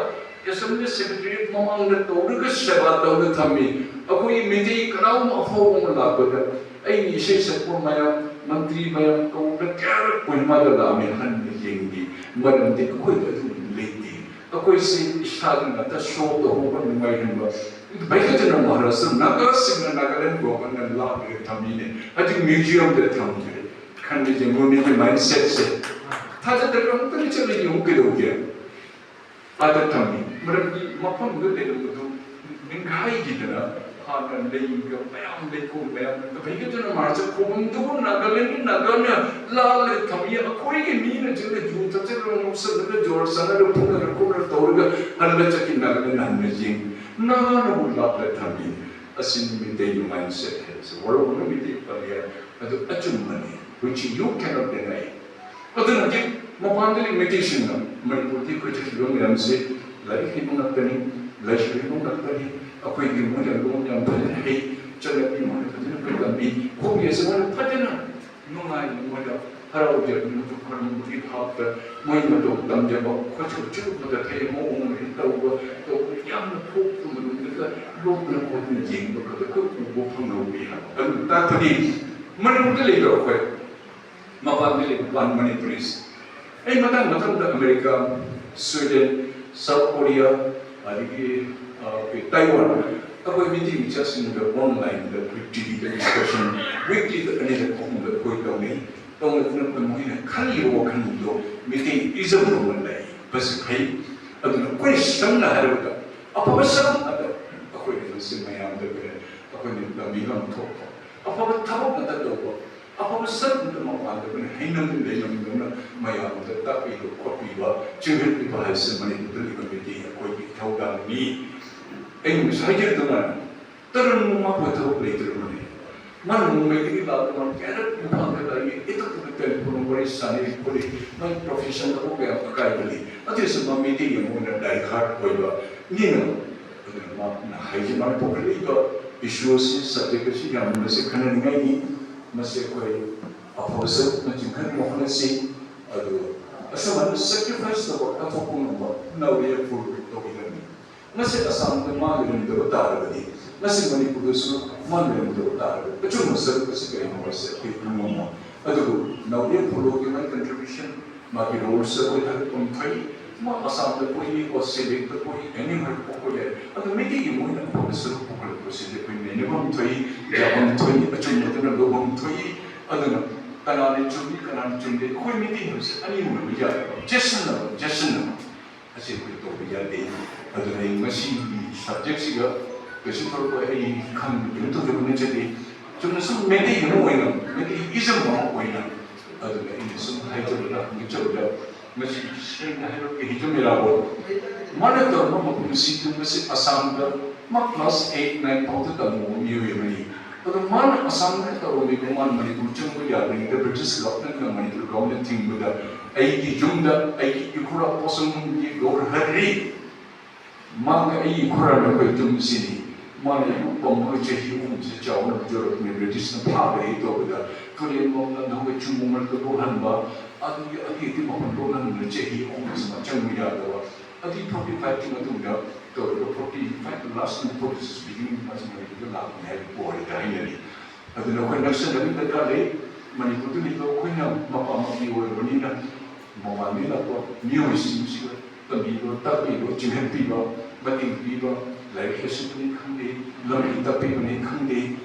ꯑꯦꯁꯦꯝꯕ꯭ꯂꯤ ꯁꯦꯀ꯭ꯔꯦꯇꯔꯤꯌꯦꯠ ꯃꯃꯥꯡꯗ ꯇꯧꯔꯒ ꯁꯦꯕꯥ ꯇꯧꯅ ꯊꯝꯃꯤ꯫ ꯑꯩꯈꯣꯏꯒꯤ ꯃꯤꯇꯩ ꯀꯅꯥꯒꯨꯝꯕ ꯑꯐꯥꯎꯕ ꯑꯃ ꯂꯥꯛꯄꯗ ꯑꯩꯒꯤ ꯏꯁꯩ ꯁꯛꯄ ꯃꯌꯥꯝ, ꯃꯟꯇ꯭ꯔꯤ ꯃꯌꯥꯝ ꯀꯧꯕꯗ ꯀꯌꯥꯔꯛ ꯀꯣꯍꯤꯃꯥꯗ ꯂꯥꯛꯑꯝꯃꯤ, ꯍꯟꯅ ꯌꯦꯡꯗꯦ꯫ ꯃꯔꯝꯗꯤ ꯑꯩꯈꯣꯏꯗ ꯑꯗꯨꯒꯨꯝꯕ ꯂꯩꯇꯦ꯫ ꯑꯩꯈꯣꯏꯁꯤ ꯏꯁꯥꯒꯤ ꯉꯥꯛꯇ ꯁꯣ ꯇꯧꯍꯧꯕ, ꯅꯨꯡꯉꯥꯏꯍꯟꯕ꯫ ꯚꯩꯒ꯭ꯌꯆꯟꯗ꯭ꯔ ꯃꯍꯥꯔꯥꯖ ꯅꯥꯒꯥꯁꯤꯡꯅ ꯅꯥꯒꯥꯂꯦꯟ ꯒꯣꯚꯔꯟꯃꯦꯟꯠꯅ ꯂꯥꯛꯂꯒ ꯊꯝꯃꯤꯅꯦ꯫ ꯍꯧꯖꯤꯛ ꯃ꯭ꯌꯨꯖꯤꯌꯝꯗ ꯊꯝꯈ꯭ꯔꯦ꯫ ꯈꯟꯕ ꯌꯦꯡꯉꯨ, ꯃꯤꯒꯤ ꯃꯥꯏꯟꯁꯦꯠꯁꯦ꯫ ꯊꯥꯖꯗ꯭ꯔꯒ ꯑꯃꯨꯛꯇꯪ ꯆꯠꯂ ꯌꯦꯡꯉꯨ ꯀꯩꯗꯧꯒꯦ? ꯑꯥꯗ ꯊꯝꯃꯤ꯫ ꯃꯔꯝꯗꯤ ꯃꯐꯝꯗꯨꯗ ꯂꯩꯔꯝꯕꯗꯨ ꯅꯤꯡꯈꯥꯏꯈꯤꯗꯅ ꯍꯥꯟꯅ ꯂꯩꯒ ꯃꯌꯥꯝ, ꯂꯩꯀꯣꯜ ꯃꯌꯥꯝ, ꯚꯩꯒ꯭ꯌꯆꯟꯗ꯭ꯔ ꯃꯍꯥꯔꯥꯖ ꯈꯨꯕꯝꯗꯨꯕꯨ ꯅꯥꯒꯥꯂꯦꯟꯒꯤ ꯅꯥꯒꯥꯅ ꯂꯥꯜꯂꯒ ꯊꯝꯃꯤ꯫ ꯑꯩꯈꯣꯏꯒꯤ ꯃꯤꯅ ꯆꯠꯂ ꯌꯨ ꯊꯛꯆꯜꯂꯒ ꯉꯥꯎꯁꯜꯂꯒ ꯖꯣꯔ ꯁꯥꯟꯅꯔꯒ ꯐꯨꯅꯔ ꯈꯣꯠꯅꯔ ꯇꯧꯔꯒ ꯍꯜꯂ ꯆꯠꯈꯤ꯫ ꯅꯥꯒꯥꯂꯦꯟ ꯍꯟꯅ ꯌꯦꯡ ꯅꯥꯒꯥꯅꯕꯨ ꯂꯥꯞꯂ ꯊꯝꯃꯤ꯫ ꯑꯁꯤꯅꯤ ꯃꯤꯇꯩꯒꯤ ꯃꯥꯏꯟꯁꯦꯠ ꯍꯥꯏꯕꯁꯦ꯫ ꯋꯥꯔꯧꯅꯨ ꯃꯤꯇꯩ ꯄꯜꯂꯤ ꯍꯥꯏ꯫ ꯑꯗꯨ ꯑꯆꯨꯝꯕꯅꯤ, which you cannot deny꯫ ꯑꯗꯨꯅ ꯍꯧꯖꯤꯛ ꯃꯄꯥꯟꯗ ꯂꯩꯕ ꯃꯩꯇꯩꯁꯤꯡꯅ ꯃꯅꯤꯄꯨꯔꯗꯒꯤ ꯑꯩꯈꯣꯏ ꯆꯠꯈꯤꯕ ꯃꯌꯥꯝꯁꯦ ꯂꯥꯏꯔꯤꯛ ꯍꯩꯕ ꯉꯥꯛꯇꯅꯤ, ꯂꯥꯏꯁꯨ ꯍꯩꯕ ꯉꯥꯛꯇꯅꯤ, ꯑꯩꯈꯣꯏꯒꯤ ꯃꯣꯏꯅ ꯂꯣꯟ ꯌꯥꯝ ꯐꯖꯅ ꯍꯩ, ꯆꯠꯅꯕꯤ ꯃꯣꯏꯅ ꯐꯖꯅ ꯑꯩꯈꯣꯏ ꯇꯝꯕꯤ, ꯈꯣꯡꯖꯦꯁꯦ ꯃꯣꯏꯅ ꯐꯖꯅ ꯅꯨꯡꯉꯥꯏꯅ ꯃꯣꯏꯗ ꯍꯔꯥꯎꯖꯕꯅꯤ꯫ ꯃꯗꯨ ꯈꯔ ꯃꯗꯨꯒꯤ ꯚꯥꯞꯇ ꯃꯣꯏ ꯃꯇꯧ ꯇꯝꯖꯕ, ꯈꯣꯠꯆꯕ ꯆꯨꯔꯨꯞ ꯃꯇ ꯊꯩ ꯃꯑꯣꯡ ꯑꯃ ꯇꯧꯕ, ꯇꯧꯕ ꯌꯥꯝꯅ ꯊꯣꯛꯄ ꯃꯅꯨꯡꯗꯨꯗ ꯂꯣꯛꯇꯅ ꯈꯣꯠꯇꯅ ꯌꯦꯡꯕ ꯈꯛꯇ ꯎꯕ ꯐꯪꯍꯧꯏ ꯍꯥꯏꯕ꯫ ꯑꯗꯨꯅ ꯇꯥꯛꯄꯗꯤ ꯃꯅꯤꯄꯨꯔꯗ ꯂꯩꯕ ꯑꯩꯈꯣꯏ, ꯃꯄꯥꯟꯗ ꯂꯩꯕ ꯄꯥꯟ ꯃꯅꯤꯄꯨꯔꯤꯁ, ꯑꯩ ꯃꯊꯪ ꯃꯊꯪꯗ ꯑꯃꯦꯔꯤꯀꯥ, ꯁ꯭ꯋꯤꯗꯦꯟ, ꯁꯥꯎꯠ ꯀꯣꯔꯤꯌꯥ, ꯑꯗꯒꯤ, ꯑ, ꯑꯩꯈꯣꯏ ꯇꯥꯏꯋꯥꯟ, ꯑꯩꯈꯣꯏ ꯃꯤꯇꯩ ꯃꯆꯥꯁꯤꯡꯗ ꯑꯣꯟꯂꯥꯏꯟꯗ ꯑꯩꯈꯣꯏ ꯇꯤ ꯚꯤꯗ ꯗꯤꯁꯀꯁꯟ ꯋꯤꯛꯂꯤꯗ ꯑꯅꯤꯔꯛ ꯑꯍꯨꯝꯂꯛ ꯑꯩꯈꯣꯏ ꯇꯧꯅꯩ꯫ ꯇꯧꯅꯗꯨꯅ ꯃꯈꯣꯏꯅ ꯈꯜꯂꯤꯕ ꯋꯥꯈꯜꯗꯣ ꯃꯤꯇꯩ ꯏꯖꯝ ꯂꯣꯟꯗ ꯂꯩꯕꯁꯤ ꯐꯩ꯫ ꯑꯗꯨꯅ ꯑꯩꯈꯣꯏ ꯁꯝꯅ ꯍꯥꯏꯔꯕꯗ ꯑꯐꯕ ꯁꯔꯨꯛ ꯑꯗꯣ ꯑꯩꯈꯣꯏꯅ ꯃꯁꯤ ꯃꯌꯥꯝꯗ ꯑꯩꯈꯣꯏꯅ ꯇꯝꯕꯤꯐꯝ ꯊꯣꯛꯄ ꯑꯐꯕ ꯊꯕꯛ ꯑꯃꯇ ꯇꯧꯕ, ꯑꯐꯕ ꯁꯛ ꯑꯃꯇ ꯃꯄꯥꯟꯗ ꯑꯩꯈꯣꯏꯅ ꯍꯩꯅꯕꯤ ꯂꯩꯅꯕꯤꯗꯧꯅ ꯃꯌꯥꯝꯗ ꯇꯥꯛꯄꯤꯕ ꯈꯣꯠꯄꯤꯕ, ꯆꯤꯡꯈꯠꯄꯤꯕ ꯍꯥꯏꯕꯁꯤ ꯃꯅꯤꯄꯨꯔꯗ ꯂꯩꯕ ꯃꯤꯇꯩ ꯑꯩꯈꯣꯏꯒꯤ ꯏꯊꯧꯗꯥꯡꯅꯤ꯫ ꯑꯩꯅ ꯉꯁꯥꯏ ꯍꯥꯏꯖꯔꯤꯗꯨꯃꯥꯏꯅ ꯇꯔꯨꯟ ꯃꯃꯥ ꯑꯩꯈꯣꯏ ꯊꯕꯛ ꯂꯩꯇ꯭ꯔꯕꯅꯤ꯫ ꯃꯥꯅ ꯅꯣꯡꯃꯩꯗꯒꯤ ꯂꯥꯛꯄ ꯃꯥꯅ ꯀꯌꯥꯔꯛ ꯏꯝꯐꯥꯜꯗ ꯂꯥꯛꯏ, ꯏꯇꯛꯇꯨꯗ ꯇꯦꯂꯤꯐꯣꯟ ꯋꯥꯔꯤ ꯁꯥꯟꯅꯔꯤ ꯈꯣꯠꯂꯤ, ꯃꯥꯒꯤ ꯄ꯭ꯔꯣꯐꯦꯁꯟꯗꯕꯨ ꯀꯌꯥꯝ ꯑꯀꯥꯏꯕ ꯂꯩ꯫ ꯑꯗꯨꯁꯨ ꯃꯥ ꯃꯤꯇꯩ ꯑꯃ ꯑꯣꯏꯅ ꯗꯥꯏ ꯍꯥꯔꯠ ꯑꯣꯏꯕ ꯃꯤꯅ, ꯑꯗꯨꯅ ꯃꯥꯅ ꯍꯥꯏꯁꯦ ꯃꯥꯅ ꯄꯨꯈꯠꯂꯛꯏꯕ ꯏꯁꯨ ꯑꯁꯤ, ꯁꯕꯖꯦꯛ ꯑꯁꯤ ꯌꯥꯝꯅ ꯃꯁꯤ ꯈꯟꯅꯅꯤꯡꯉꯥꯏꯅꯤ꯫ ꯃꯁꯤ ꯑꯩꯈꯣꯏ ꯑꯐꯕ ꯁꯔꯨꯛꯅ ꯆꯤꯡꯈꯠꯅꯕ ꯍꯣꯠꯅꯁꯤ꯫ ꯑꯗꯨꯒ ꯑꯁꯨꯃꯥꯏꯅ ꯁꯦꯀ꯭ꯔꯤꯐꯥꯏꯁ ꯇꯧꯕ, ꯀꯠꯊꯣꯛꯄ ꯉꯝꯕ ꯅꯥꯎꯔꯤ ꯐꯨꯔꯨꯞ ꯇꯧꯕꯤꯔꯝꯃꯤ꯫ ꯉꯁꯤ ꯑꯁꯥꯝꯗ ꯃꯥ ꯂꯩꯔꯝꯗꯕ ꯇꯥꯔꯒꯗꯤ, ꯉꯁꯤ ꯃꯅꯤꯄꯨꯔꯗꯁꯨ ꯃꯥ ꯂꯩꯔꯝꯗꯕ ꯇꯥꯔꯒꯗꯤ, ꯑꯆꯨꯝꯕ ꯁꯔꯨꯛ ꯑꯁꯤ ꯀꯔꯤꯅꯣ ꯍꯥꯏꯕꯁꯤ ꯑꯩꯈꯣꯏ ꯈꯪꯉꯝꯃꯣꯏ꯫ ꯑꯗꯨꯕꯨ ꯅꯥꯎꯔꯤ ꯐꯨꯔꯨꯞꯀꯤ ꯃꯥꯒꯤ ꯀꯟꯇ꯭ꯔꯤꯕ꯭ꯌꯨꯁꯟ, ꯃꯥꯒꯤ ꯔꯣꯜꯁꯦ ꯑꯩꯈꯣꯏ ꯊꯥꯒꯠꯐꯝ ꯊꯣꯛꯏ꯫ ꯃꯥ ꯑꯁꯥꯝꯗ ꯄꯣꯛꯏ, ꯑꯣꯁꯇ꯭ꯔꯦꯂꯤꯌꯥꯗ ꯄꯣꯛꯏ, ꯑꯦꯅꯤ ꯍꯥꯏꯔ ꯄꯣꯛꯄ ꯌꯥꯏ꯫ ꯑꯗꯨ ꯃꯩꯇꯩꯒꯤ ꯃꯣꯏꯅ ꯑꯐꯕ ꯁꯔꯨꯛ ꯄꯨꯈꯠꯂꯛꯄꯁꯤꯗꯤ ꯑꯩꯈꯣꯏ ꯅꯩꯅꯐꯝ ꯊꯣꯛꯏ, ꯌꯥꯐꯝ ꯊꯣꯛꯏ, ꯑꯆꯨꯝꯕꯗꯨꯅ ꯂꯧꯐꯝ ꯊꯣꯛꯏ꯫ ꯑꯗꯨꯅ ꯀꯅꯥꯅ ꯆꯨꯝꯃꯤ, ꯀꯅꯥꯅ ꯆꯨꯝꯗꯦ, ꯑꯩꯈꯣꯏ ꯃꯩꯇꯩ ꯍꯥꯏꯕꯁꯤ ꯑꯅꯤ ꯑꯣꯏꯕ ꯌꯥꯗꯕ, ꯆꯦꯠꯁꯤꯟꯅꯕ, ꯆꯦꯠꯁꯤꯟꯅꯕ꯫ ꯑꯁꯤ ꯑꯩꯈꯣꯏ ꯇꯧꯕ ꯌꯥꯗꯦ꯫ ꯑꯗꯨꯅ ꯑꯩ ꯉꯁꯤꯒꯤ ꯁꯕꯖꯦꯛꯁꯤꯒ ꯀꯩꯁꯨ ꯊꯣꯏꯗꯣꯛꯄ ꯑꯩ ꯈꯪ-, ꯀꯩꯅꯣ ꯇꯧꯖꯕ ꯅꯠꯆꯗꯦ꯫ ꯆꯨꯝꯅ ꯁꯨꯝ ꯃꯩꯇꯩ ꯑꯃ ꯑꯣꯏꯅ, ꯃꯩꯇꯩ ꯏꯖꯝ ꯑꯃ ꯑꯣꯏꯅ, ꯑꯗꯨꯅ ꯑꯩꯅ ꯁꯨꯝ ꯍꯥꯏꯖꯕꯗ, ꯍꯪꯖꯕꯗ, ꯃꯁꯤ ꯁꯦꯡꯅ ꯍꯥꯏꯔꯕꯗ ꯍꯤꯖꯝ ꯏꯔꯥꯕꯣꯠ ꯃꯥꯅ ꯇꯧꯔꯝꯕ ꯃꯄꯨꯟꯁꯤꯗꯨ ꯃꯁꯤ ꯑꯁꯥꯝꯗ ꯃꯥ ꯀ꯭ꯂꯥꯁ ꯑꯩꯠ, ꯅꯥꯏꯟ ꯐꯥꯎꯗ ꯇꯝꯃꯨꯕ ꯃꯤꯑꯣꯏ ꯑꯃꯅꯤ꯫ ꯑꯗꯣ ꯃꯥꯅ ꯑꯁꯥꯝꯗ ꯇꯧꯔꯝꯃꯤꯕ, ꯃꯥꯅ ꯃꯅꯤꯄꯨꯔ ꯆꯪꯕ ꯌꯥꯗ꯭ꯔꯤꯉꯩꯗ ꯕ꯭ꯔꯤꯇꯤꯁ ꯒꯚꯔꯟꯃꯦꯟꯠꯅ ꯃꯅꯤꯄꯨꯔ ꯒꯚꯔꯟꯃꯦꯟꯠ ꯊꯤꯡꯕꯗ ꯑꯩꯒꯤ ꯌꯨꯝꯗ ꯑꯩꯒꯤ ꯏꯈꯨꯔꯥ ꯄꯣꯠꯁꯪꯕꯝꯒꯤ ꯒꯧꯔꯍꯔꯤ, ꯃꯥꯒ ꯑꯩꯒꯤ ꯏꯈꯨꯔꯥ ꯅꯈꯣꯏ ꯌꯨꯝꯁꯤꯅꯤ꯫ ꯃꯥꯅ ꯄꯝꯕꯒ ꯆꯍꯤ ꯑꯍꯨꯝꯁꯦ ꯆꯥꯎꯅꯕ ꯌꯧꯔꯛꯄꯅꯦ꯫ ꯕ꯭ꯔꯤꯇꯤꯁꯅ ꯐꯥꯕ ꯍꯦꯛ ꯇꯧꯕꯗ ꯇꯨꯔꯦꯟ ꯃꯐꯝꯗ ꯅꯍꯥꯟꯋꯥꯏ ꯆꯨꯝꯕ ꯃꯔꯛꯇ ꯂꯣꯛꯍꯟꯕ, ꯑꯗꯨꯒꯤ ꯑꯇꯦꯛ ꯑꯇꯦꯛ ꯃꯐꯝ ꯂꯣꯛꯍꯟꯕꯗ ꯆꯍꯤ ꯑꯍꯨꯝꯁꯤꯃ ꯆꯪꯕ ꯌꯥꯗꯕ꯫ ꯑꯗꯨꯒꯤ ꯐꯣꯔꯇꯤ ꯐꯥꯏꯚꯀꯤ ꯃꯇꯨꯡꯗ ꯇꯧꯔꯤꯕ forty five last and forty six beginning ꯑꯁꯤ ꯃꯅꯤꯄꯨꯔꯗ ꯂꯥꯛꯄꯅꯤ ꯍꯥꯏꯕ ꯄꯣ ꯍꯥꯏꯅ ꯍꯥꯏꯅꯔꯤ꯫ ꯑꯗꯨꯅ ꯑꯩꯈꯣꯏ ꯅꯛꯁꯟꯅꯕꯒꯤ ꯗꯔꯀꯥꯔ ꯂꯩ꯫ ꯃꯅꯤꯄꯨꯔꯗ ꯂꯩꯕ ꯑꯩꯈꯣꯏꯅ ꯃꯄꯥ ꯃꯄꯤ ꯑꯣꯏꯔꯕꯅꯤꯅ ꯃꯄꯥꯟꯗꯒꯤ ꯂꯥꯛꯄ ꯃꯤꯑꯣꯏꯁꯤꯡꯁꯤꯒ ꯇꯝꯕꯤꯕ, ꯇꯥꯛꯄꯤꯕ, ꯆꯤꯡꯍꯟꯕꯤꯕ, ꯃꯇꯦꯡ ꯄꯤꯕ, ꯂꯥꯏꯔꯤꯛ ꯂꯥꯏꯁꯨꯅꯤ ꯈꯪꯗꯦ, ꯂꯝꯕꯤ ꯇꯥꯛꯄꯤꯕꯅꯤ ꯈꯪꯗꯦ,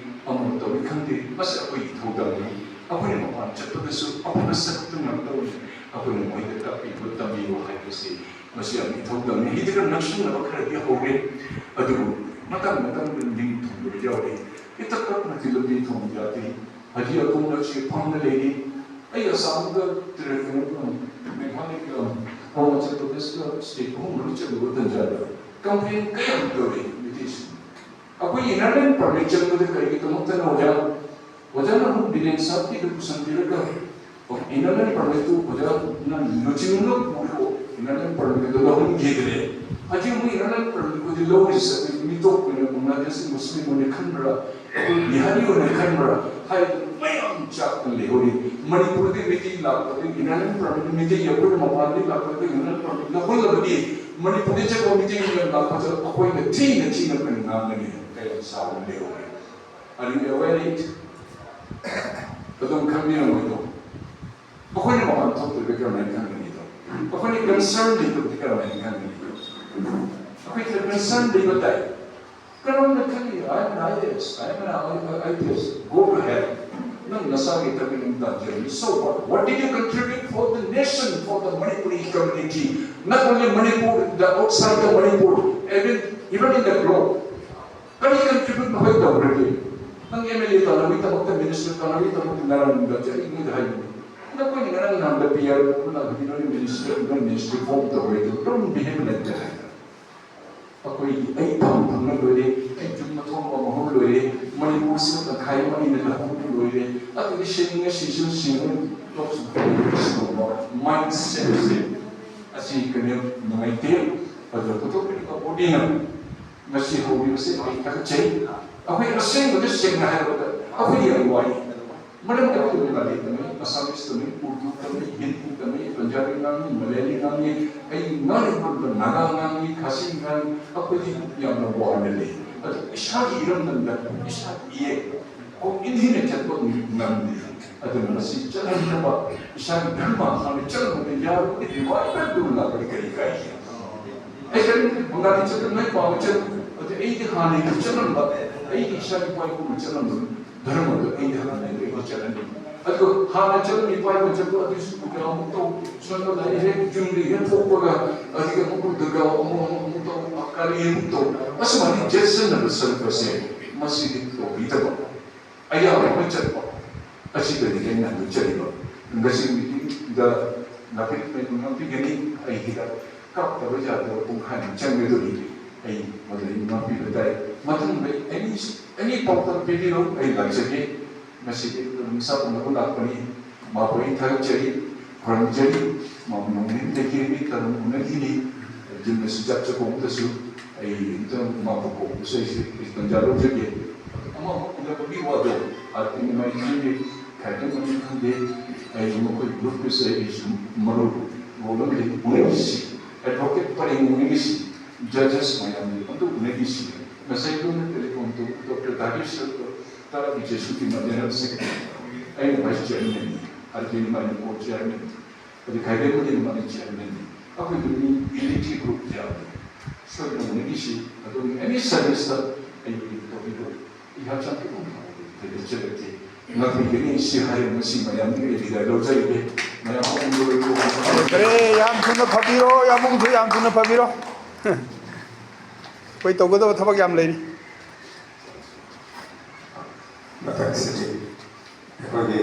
ꯑꯃ ꯇꯧꯏ ꯈꯪꯗꯦ, ꯃꯁꯤ ꯑꯩꯈꯣꯏꯒꯤ ꯏꯊꯧꯗꯥꯡꯅꯤ꯫ ꯑꯩꯈꯣꯏꯅ ꯃꯄꯥꯟ ꯆꯠꯄꯗꯁꯨ ꯑꯐꯕ ꯁꯛꯇꯨ ꯉꯥꯛꯇꯧꯅꯤ꯫ ꯑꯩꯈꯣꯏꯅ ꯃꯣꯏꯗ ꯇꯥꯛꯄꯤꯕ, ꯇꯝꯕꯤꯕ ꯍꯥꯏꯕꯁꯤ ꯃꯁꯤ ꯌꯥꯝ ꯏꯊꯧꯗꯥꯡꯅꯤ꯫ ꯍꯤꯗꯒ ꯅꯛꯁꯤꯟꯅꯕ ꯈꯔꯗꯤ ꯍꯧꯔꯦ, ꯑꯗꯨꯕꯨ ꯃꯇꯝ ꯃꯇꯝꯗ ꯅꯤꯡ ꯊꯨꯡꯕꯗ ꯌꯥꯎꯔꯤ꯫ ꯏꯇꯛ ꯇꯛꯅꯗꯤ ꯂꯝꯕꯤ ꯊꯣꯡ ꯌꯥꯗꯦ꯫ ꯍꯧꯖꯤꯛ ꯑꯗꯣꯝꯅ ꯁꯤ ꯐꯝꯅ ꯂꯩꯔꯤ꯫ ꯑꯩ ꯑꯁꯥꯝꯒ ꯇ꯭ꯔꯤꯄꯨꯔꯥꯒ ꯃꯦꯘꯥꯂꯌꯒ ꯑꯔꯨꯅꯥꯆꯜ ꯄ꯭ꯔꯗꯦꯁꯀ ꯁ꯭ꯇꯦꯠ ꯑꯍꯨꯝ ꯃꯔꯤ ꯆꯠꯂꯨꯕ ꯇꯟꯖꯥꯗ ꯀꯝꯄ꯭ꯂꯦꯟ ꯀꯌꯥꯝ ꯇꯧꯔꯤ ꯃꯤꯇꯩꯁꯤꯡ꯫ ꯑꯩꯈꯣꯏ ꯏꯅꯔ ꯂꯥꯏꯟ ꯄꯔꯃꯤꯠ ꯆꯪꯕꯗ ꯀꯔꯤꯒꯤꯗꯃꯛꯇꯅ ꯑꯣꯖꯥ, ꯑꯣꯖꯥꯅ ꯑꯃꯨꯛ ꯕꯤꯔꯦꯟ ꯁꯥꯍꯕꯀꯤꯗ ꯄꯨꯁꯟꯕꯤꯔꯒ ꯏꯅꯔ ꯂꯥꯏꯟ ꯄꯔꯃꯤꯠꯇꯨ ꯑꯣꯖꯥꯅ ꯂꯨꯆꯤꯡꯅ ꯄꯨꯔꯛꯑꯣ, ꯏꯅꯔ ꯂꯥꯏꯟ ꯄꯔꯃꯤꯠꯇꯨ ꯂꯧꯍꯟꯈꯤꯗ꯭ꯔꯦ꯫ ꯍꯧꯖꯤꯛ ꯑꯃꯨꯛ ꯏꯅꯔ ꯂꯥꯏꯟ ꯄꯔꯃꯤꯠꯄꯨꯗꯤ ꯂꯧꯔꯤꯁꯦ ꯑꯩꯈꯣꯏ ꯃꯤꯇꯣꯞ ꯑꯣꯏꯅ, ꯕꯪꯒ꯭ꯂꯥꯗꯦꯁꯀꯤ ꯃꯨꯁꯂꯤꯝ ꯑꯣꯏꯅ ꯈꯟꯕ꯭ꯔꯥ, ꯑꯩꯈꯣꯏ ꯕꯤꯍꯥꯔꯤ ꯑꯣꯏꯅ ꯈꯟꯕ꯭ꯔꯥ ꯍꯥꯏꯗꯅ ꯃꯌꯥꯝ ꯆꯥꯛꯇꯅ ꯂꯩꯍꯧꯔꯤ꯫ ꯃꯅꯤꯄꯨꯔꯗꯒꯤ ꯃꯤꯇꯩ ꯂꯥꯛꯄꯗꯒꯤ ꯏꯅꯔ ꯂꯥꯏꯟ ꯄꯔꯃꯤꯠ, ꯃꯤꯇꯩ ꯑꯩꯈꯣꯏꯅ ꯃꯄꯥꯟꯗꯒꯤ ꯂꯥꯛꯄꯗꯒꯤ ꯏꯅꯔ ꯂꯥꯏꯟ ꯄꯔꯃꯤꯠ ꯂꯧꯍꯜꯂꯕꯗꯤ ꯃꯅꯤꯄꯨꯔꯗ ꯆꯠꯄ ꯃꯤꯇꯩ ꯂꯥꯛꯄꯗ ꯑꯩꯈꯣꯏꯅ ꯊꯤꯅ ꯊꯤꯅ ꯑꯩꯈꯣꯏꯅ ꯉꯥꯡꯒꯅꯤ꯫ ꯀꯌꯥꯝ ꯆꯥꯎꯅ ꯂꯩꯍꯧꯔꯤ꯫ Are you aware it? ꯑꯗꯨꯝ ꯈꯪꯕꯤꯔꯝꯃꯣꯏꯗꯣ꯫ ꯑꯩꯈꯣꯏꯅ ꯃꯄꯥꯟ ꯊꯣꯛꯇ꯭ꯔꯒ ꯀꯔꯝꯍꯥꯏꯅ ꯈꯪꯒꯅꯤꯗꯣ? ꯑꯩꯈꯣꯏꯅ ꯀꯟꯁꯔꯟ ꯂꯩꯇꯕꯗꯤ ꯀꯔꯝꯍꯥꯏꯅ ꯈꯪꯒꯅꯤꯗꯣ? ꯑꯩꯈꯣꯏ ꯀꯟꯁꯔꯟ ꯂꯩꯕ ꯇꯥꯏ꯫ ꯀꯔꯝꯅ ꯈꯪꯒꯅꯤ? I am an I A S, I am an I P S. Go to hell. ꯅꯪ ꯅꯁꯥꯒꯤ ꯊꯕꯛ ꯑꯗꯨꯝ ꯇꯥꯟꯖꯔꯅꯤ꯫ So what? What did you contribute for the nation, for the Manipuri community? Not only Manipur, the outside the Manipur, even, even in the globe. ꯀꯔꯤ contribute ꯅꯈꯣꯏ ꯇꯧꯈ꯭ꯔꯒꯦ? ꯅꯪ M L A ꯇꯧꯅꯕꯒꯤꯗꯃꯛꯇ, minister ꯇꯧꯅꯕꯒꯤꯗꯃꯛꯇ ꯅꯔꯝꯗ ꯆꯠꯂꯤꯉꯩꯗ ꯍꯥꯏꯕꯅꯤ꯫ ꯅꯈꯣꯏꯅ ꯉꯔꯥꯡ ꯅꯍꯥꯟꯗ ꯄꯤ ꯑꯥꯔ ꯅꯣꯏ ꯃꯤꯅꯤꯁꯇꯔ, ꯅꯣꯏ ꯃꯤꯅꯤꯁꯇ꯭ꯔꯤ ꯐꯣꯝ ꯇꯧꯔꯦ, ꯑꯗꯨ ꯀꯔꯝ ꯕꯤꯍꯦꯕ ꯅꯠꯇꯦ ꯍꯥꯏꯅ꯫ ꯑꯩꯈꯣꯏꯒꯤ ꯑꯩ ꯐꯪ ꯐꯪꯅ ꯂꯣꯏꯔꯦ, ꯑꯩ ꯌꯨꯝ ꯑꯊꯣꯡꯕ ꯃꯍꯨꯝ ꯂꯣꯏꯔꯦ, ꯃꯅꯤꯄꯨꯔꯁꯤꯅ ꯇꯪꯈꯥꯏ ꯑꯃ ꯑꯩꯅ ꯂꯧꯍꯧꯕ ꯂꯣꯏꯔꯦ꯫ ꯑꯗꯨꯗꯤ ꯁꯦꯝꯅꯤꯡꯉ ꯁꯤꯁꯨ ꯁꯤꯡꯉ ꯇꯣꯛꯁꯨ ꯇꯣꯛꯁꯨ ꯁꯤꯒꯨꯝꯕ ꯃꯥꯏꯟ ꯁꯦꯠꯁꯦ ꯑꯁꯤ ꯀꯩꯅꯣ ꯅꯨꯡꯉꯥꯏꯇꯦ꯫ ꯑꯗꯨ ꯄꯨꯊꯣꯛꯄꯤꯔꯤꯕ ꯕꯣꯗꯤꯅ ꯉꯁꯤ ꯍꯧꯔꯤꯕꯁꯦ ꯑꯩ ꯊꯥꯒꯠꯆꯩ꯫ ꯑꯩꯈꯣꯏ ꯑꯁꯦꯡꯕꯗ ꯁꯦꯡꯅ ꯍꯥꯏꯔꯕꯗ ꯑꯩꯈꯣꯏꯗꯤ ꯌꯥꯝ ꯋꯥꯏ꯫ ꯃꯔꯝꯗꯤ ꯑꯩꯈꯣꯏ ꯕꯪꯒꯥꯂꯤ ꯇꯝꯃꯤ, ꯑꯁꯥꯃꯤꯁ ꯇꯝꯃꯤ, ꯎꯔꯗꯨ ꯇꯝꯃꯤ, ꯍꯤꯟꯗꯤ ꯇꯝꯃꯤ, ꯄꯟꯖꯥꯕꯤ ꯉꯥꯡꯉꯤ, ꯃꯂꯌꯥꯂꯤ ꯉꯥꯡꯉꯤ, ꯑꯩ ꯉꯥꯡꯉꯤꯕ ꯅꯥꯒꯥ ꯉꯥꯡꯉꯤ, ꯈꯥꯁꯤ ꯉꯥꯡꯉꯤ, ꯑꯩꯈꯣꯏꯗꯤ ꯌꯥꯝꯅ ꯋꯥꯅ ꯂꯩ꯫ ꯑꯗꯨ ꯏꯁꯥꯒꯤ ꯏꯔꯝꯗꯝꯗ ꯏꯁꯥ ꯏꯌꯦ꯫ ꯀꯣꯛ ꯏꯟꯊꯤꯅ ꯆꯠꯄ ꯉꯝꯗꯦ꯫ ꯑꯗꯨꯅ ꯃꯁꯤ ꯆꯠꯍꯟꯅꯕ ꯏꯁꯥꯒꯤ ꯙꯔꯃ ꯍꯥꯟꯅ ꯆꯠꯍꯟꯕꯗ ꯌꯥꯔꯕꯗꯤ revival ꯗꯨ ꯂꯥꯛꯄꯗꯤ ꯀꯔꯤ ꯀꯥꯏꯒꯦ? ꯑꯩ ꯀꯔꯤꯒꯨꯝꯕ ꯕꯪꯒꯥꯂꯤ ꯆꯠꯄ ꯅꯣꯏ ꯄꯥꯝꯕ ꯆꯠꯂꯨ꯫ ꯑꯗꯨ ꯑꯩꯗꯤ ꯍꯥꯟꯅꯒꯤ ꯆꯠꯂꯝꯕ, ꯑꯩꯒꯤ ꯏꯁꯥꯒꯤ ꯏꯄꯥ ꯏꯄꯨꯅ ꯆꯠꯂꯝꯕ ꯙꯔꯃꯗꯨ ꯑꯩꯗꯤ ꯍꯥꯟꯅꯒꯤ ꯑꯩꯗꯤ ꯆꯠꯂꯅꯤ꯫ ꯑꯗꯨ ꯍꯥꯟꯅ ꯆꯠꯂꯝꯃꯤ ꯏꯄꯥ ꯏꯄꯨꯅ ꯆꯠꯄ ꯑꯗꯨꯁꯨ ꯄꯨꯖꯥ ꯑꯃꯨꯛ ꯇꯧ, ꯁꯣꯝꯗ ꯂꯥꯏꯔꯤꯛ ꯍꯦꯛ ꯌꯨꯝꯗ ꯍꯦꯛ ꯊꯣꯛꯄꯒ ꯑꯗꯒꯤ ꯑꯃꯨꯛ ꯗꯨꯔꯒꯥ ꯑꯃꯨꯛ, ꯑꯃꯨꯛ, ꯑꯃꯨꯛ ꯇꯧ, ꯀꯥꯂꯤ ꯑꯃꯨꯛ ꯇꯧ, ꯑꯁꯨꯃꯥꯏꯅ ꯌꯦꯠꯁꯤꯟꯅꯕ ꯁꯔꯨꯛ ꯑꯁꯦ ꯃꯁꯤꯗꯤ ꯇꯧꯕꯤꯗꯕ꯫ ꯑꯌꯥꯝꯕ ꯑꯃ ꯆꯠꯄ ꯑꯁꯤꯗꯅꯤ ꯑꯩꯅ ꯍꯧꯖꯤꯛ ꯆꯠꯂꯤꯕ꯫ ꯉꯁꯤ ꯃꯤꯇꯤꯡꯗ ꯅꯥꯄꯤ ꯃꯌꯨꯝ ꯉꯥꯛꯄꯤꯒꯅꯤ꯫ ꯑꯩ ꯍꯤꯗꯥꯛ ꯀꯥꯞꯇꯕ ꯌꯥꯗꯕ ꯄꯨꯡꯈꯥꯏꯃꯨꯛ ꯆꯪꯒꯗꯧꯔꯤ꯫ ꯑꯩ ꯃꯗꯨꯗ ꯑꯩ ꯉꯥꯛꯄꯤꯕ ꯇꯥꯏ꯫ ꯃꯊꯪꯗ ꯑꯦꯅꯤ, ꯑꯦꯅꯤ ꯄꯥꯎꯇꯥꯛ ꯄꯤꯕꯤꯔꯣ, ꯑꯩ ꯂꯥꯛꯆꯒꯦ꯫ ꯉꯁꯤꯗꯤ ꯑꯗꯨꯝ ꯃꯤꯁꯥ ꯄꯨꯅꯕ ꯂꯥꯛꯄꯅꯤ꯫ ꯃꯈꯣꯏ ꯊꯥꯒꯠꯆꯔꯤ, ꯈꯨꯔꯨꯝꯖꯔꯤ꯫ ꯃꯥꯕꯨ ꯅꯣꯡꯃ ꯂꯩꯈꯤꯔꯤꯕꯤ ꯀꯔꯝ ꯎꯅꯈꯤꯅꯤ꯫ ꯌꯨꯝꯗꯁꯨ ꯆꯥꯛ ꯆꯥꯛꯈꯣꯝꯗꯁꯨ ꯑꯩ ꯑꯝꯇꯪ ꯃꯥꯕꯨ ꯀꯧꯕꯁꯨ ꯑꯩꯁꯦ ꯇꯟꯖꯥ ꯂꯧꯖꯒꯦ꯫ ꯑꯃ ꯎꯅꯕꯒꯤ ꯋꯥꯗꯣ ꯑꯥꯔꯇꯤꯟ ꯃꯥꯏ ꯈꯪꯗꯦ, ꯈꯥꯏꯇꯣꯛ ꯃꯅꯤ ꯈꯪꯗꯦ, ꯑꯩ ꯃꯈꯣꯏ ꯒ꯭ꯔꯨꯞꯀꯤꯁꯦ ꯑꯩꯁꯨ ꯃꯔꯨꯞ ꯔꯣꯜ ꯑꯃꯗꯤ ꯎꯅꯈꯤꯁꯤ, ꯑꯦꯗꯚꯣꯀꯦꯠ ꯄꯔꯦꯡ ꯎꯅꯈꯤꯁꯤ, ꯖꯖꯦꯁ ꯃꯌꯥꯝ ꯑꯝꯇ ꯎꯅꯈꯤꯁꯤ꯫ ꯉꯁꯥꯏ ꯂꯣꯟꯅ ꯇꯦꯂꯤꯐꯣꯟ ꯇꯧ ꯗꯣꯛꯇꯔ ꯗꯥꯕꯤꯁ ꯇꯔꯥꯕꯤ ꯖꯦꯁꯨꯒꯤ ꯃꯗꯦꯅꯔꯁꯦ ꯑꯩꯅ ꯚꯥꯏꯁ ꯆꯤꯌꯔꯃꯦꯟ, ꯑꯥꯔꯇꯤꯟ ꯃꯥꯏꯅ ꯀꯣ ꯆꯤꯌꯔꯃꯦꯟ꯫ ꯑꯗꯨ ꯈꯥꯏꯗꯦꯟꯕꯨꯗꯤ ꯃꯥꯅ ꯆꯤꯌꯔꯃꯦꯟꯅꯤ꯫ ꯑꯩꯈꯣꯏꯒꯤ ꯃꯤ ꯌꯨꯅꯤꯇꯤ ꯒ꯭ꯔꯨꯞ ꯌꯥꯎꯏ꯫ ꯁꯣꯏꯗꯅ ꯎꯅꯈꯤꯁꯤ꯫ ꯑꯗꯨꯒꯤ ꯑꯦꯅꯤ ꯁꯔꯚꯤꯁꯇ ꯑꯩ ꯇꯧꯕꯤꯔꯣ꯫ ꯑꯩ ꯍꯛꯆꯥꯡ ꯈꯤꯇꯪ ꯐꯕ ꯊꯣꯏꯗꯣꯛꯆꯔꯛꯀꯦ꯫ ꯉꯥꯛꯄꯤꯒꯅꯤ꯫ ꯁꯤ ꯍꯥꯏꯔꯤꯕ ꯃꯁꯤ ꯃꯌꯥꯝꯗꯒꯤ ꯑꯩ ꯕꯤꯗꯥꯏ ꯂꯧꯖꯔꯒꯦ꯫ ꯃꯌꯥꯝ ꯑꯃ ꯂꯣꯏꯔꯛꯄ ꯐꯔꯦ, ꯌꯥꯝ ꯊꯨꯅ ꯐꯕꯤꯔꯣ, ꯌꯥꯝꯕꯨꯡꯁꯨ ꯌꯥꯝ ꯊꯨꯅ ꯐꯕꯤꯔꯣ꯫ ꯑꯩꯈꯣꯏ ꯇꯧꯒꯗꯕ ꯊꯕꯛ ꯌꯥꯝ ꯂꯩꯔꯤ꯫ ꯃꯊꯪꯁꯤꯗꯤ ꯑꯩꯈꯣꯏꯒꯤ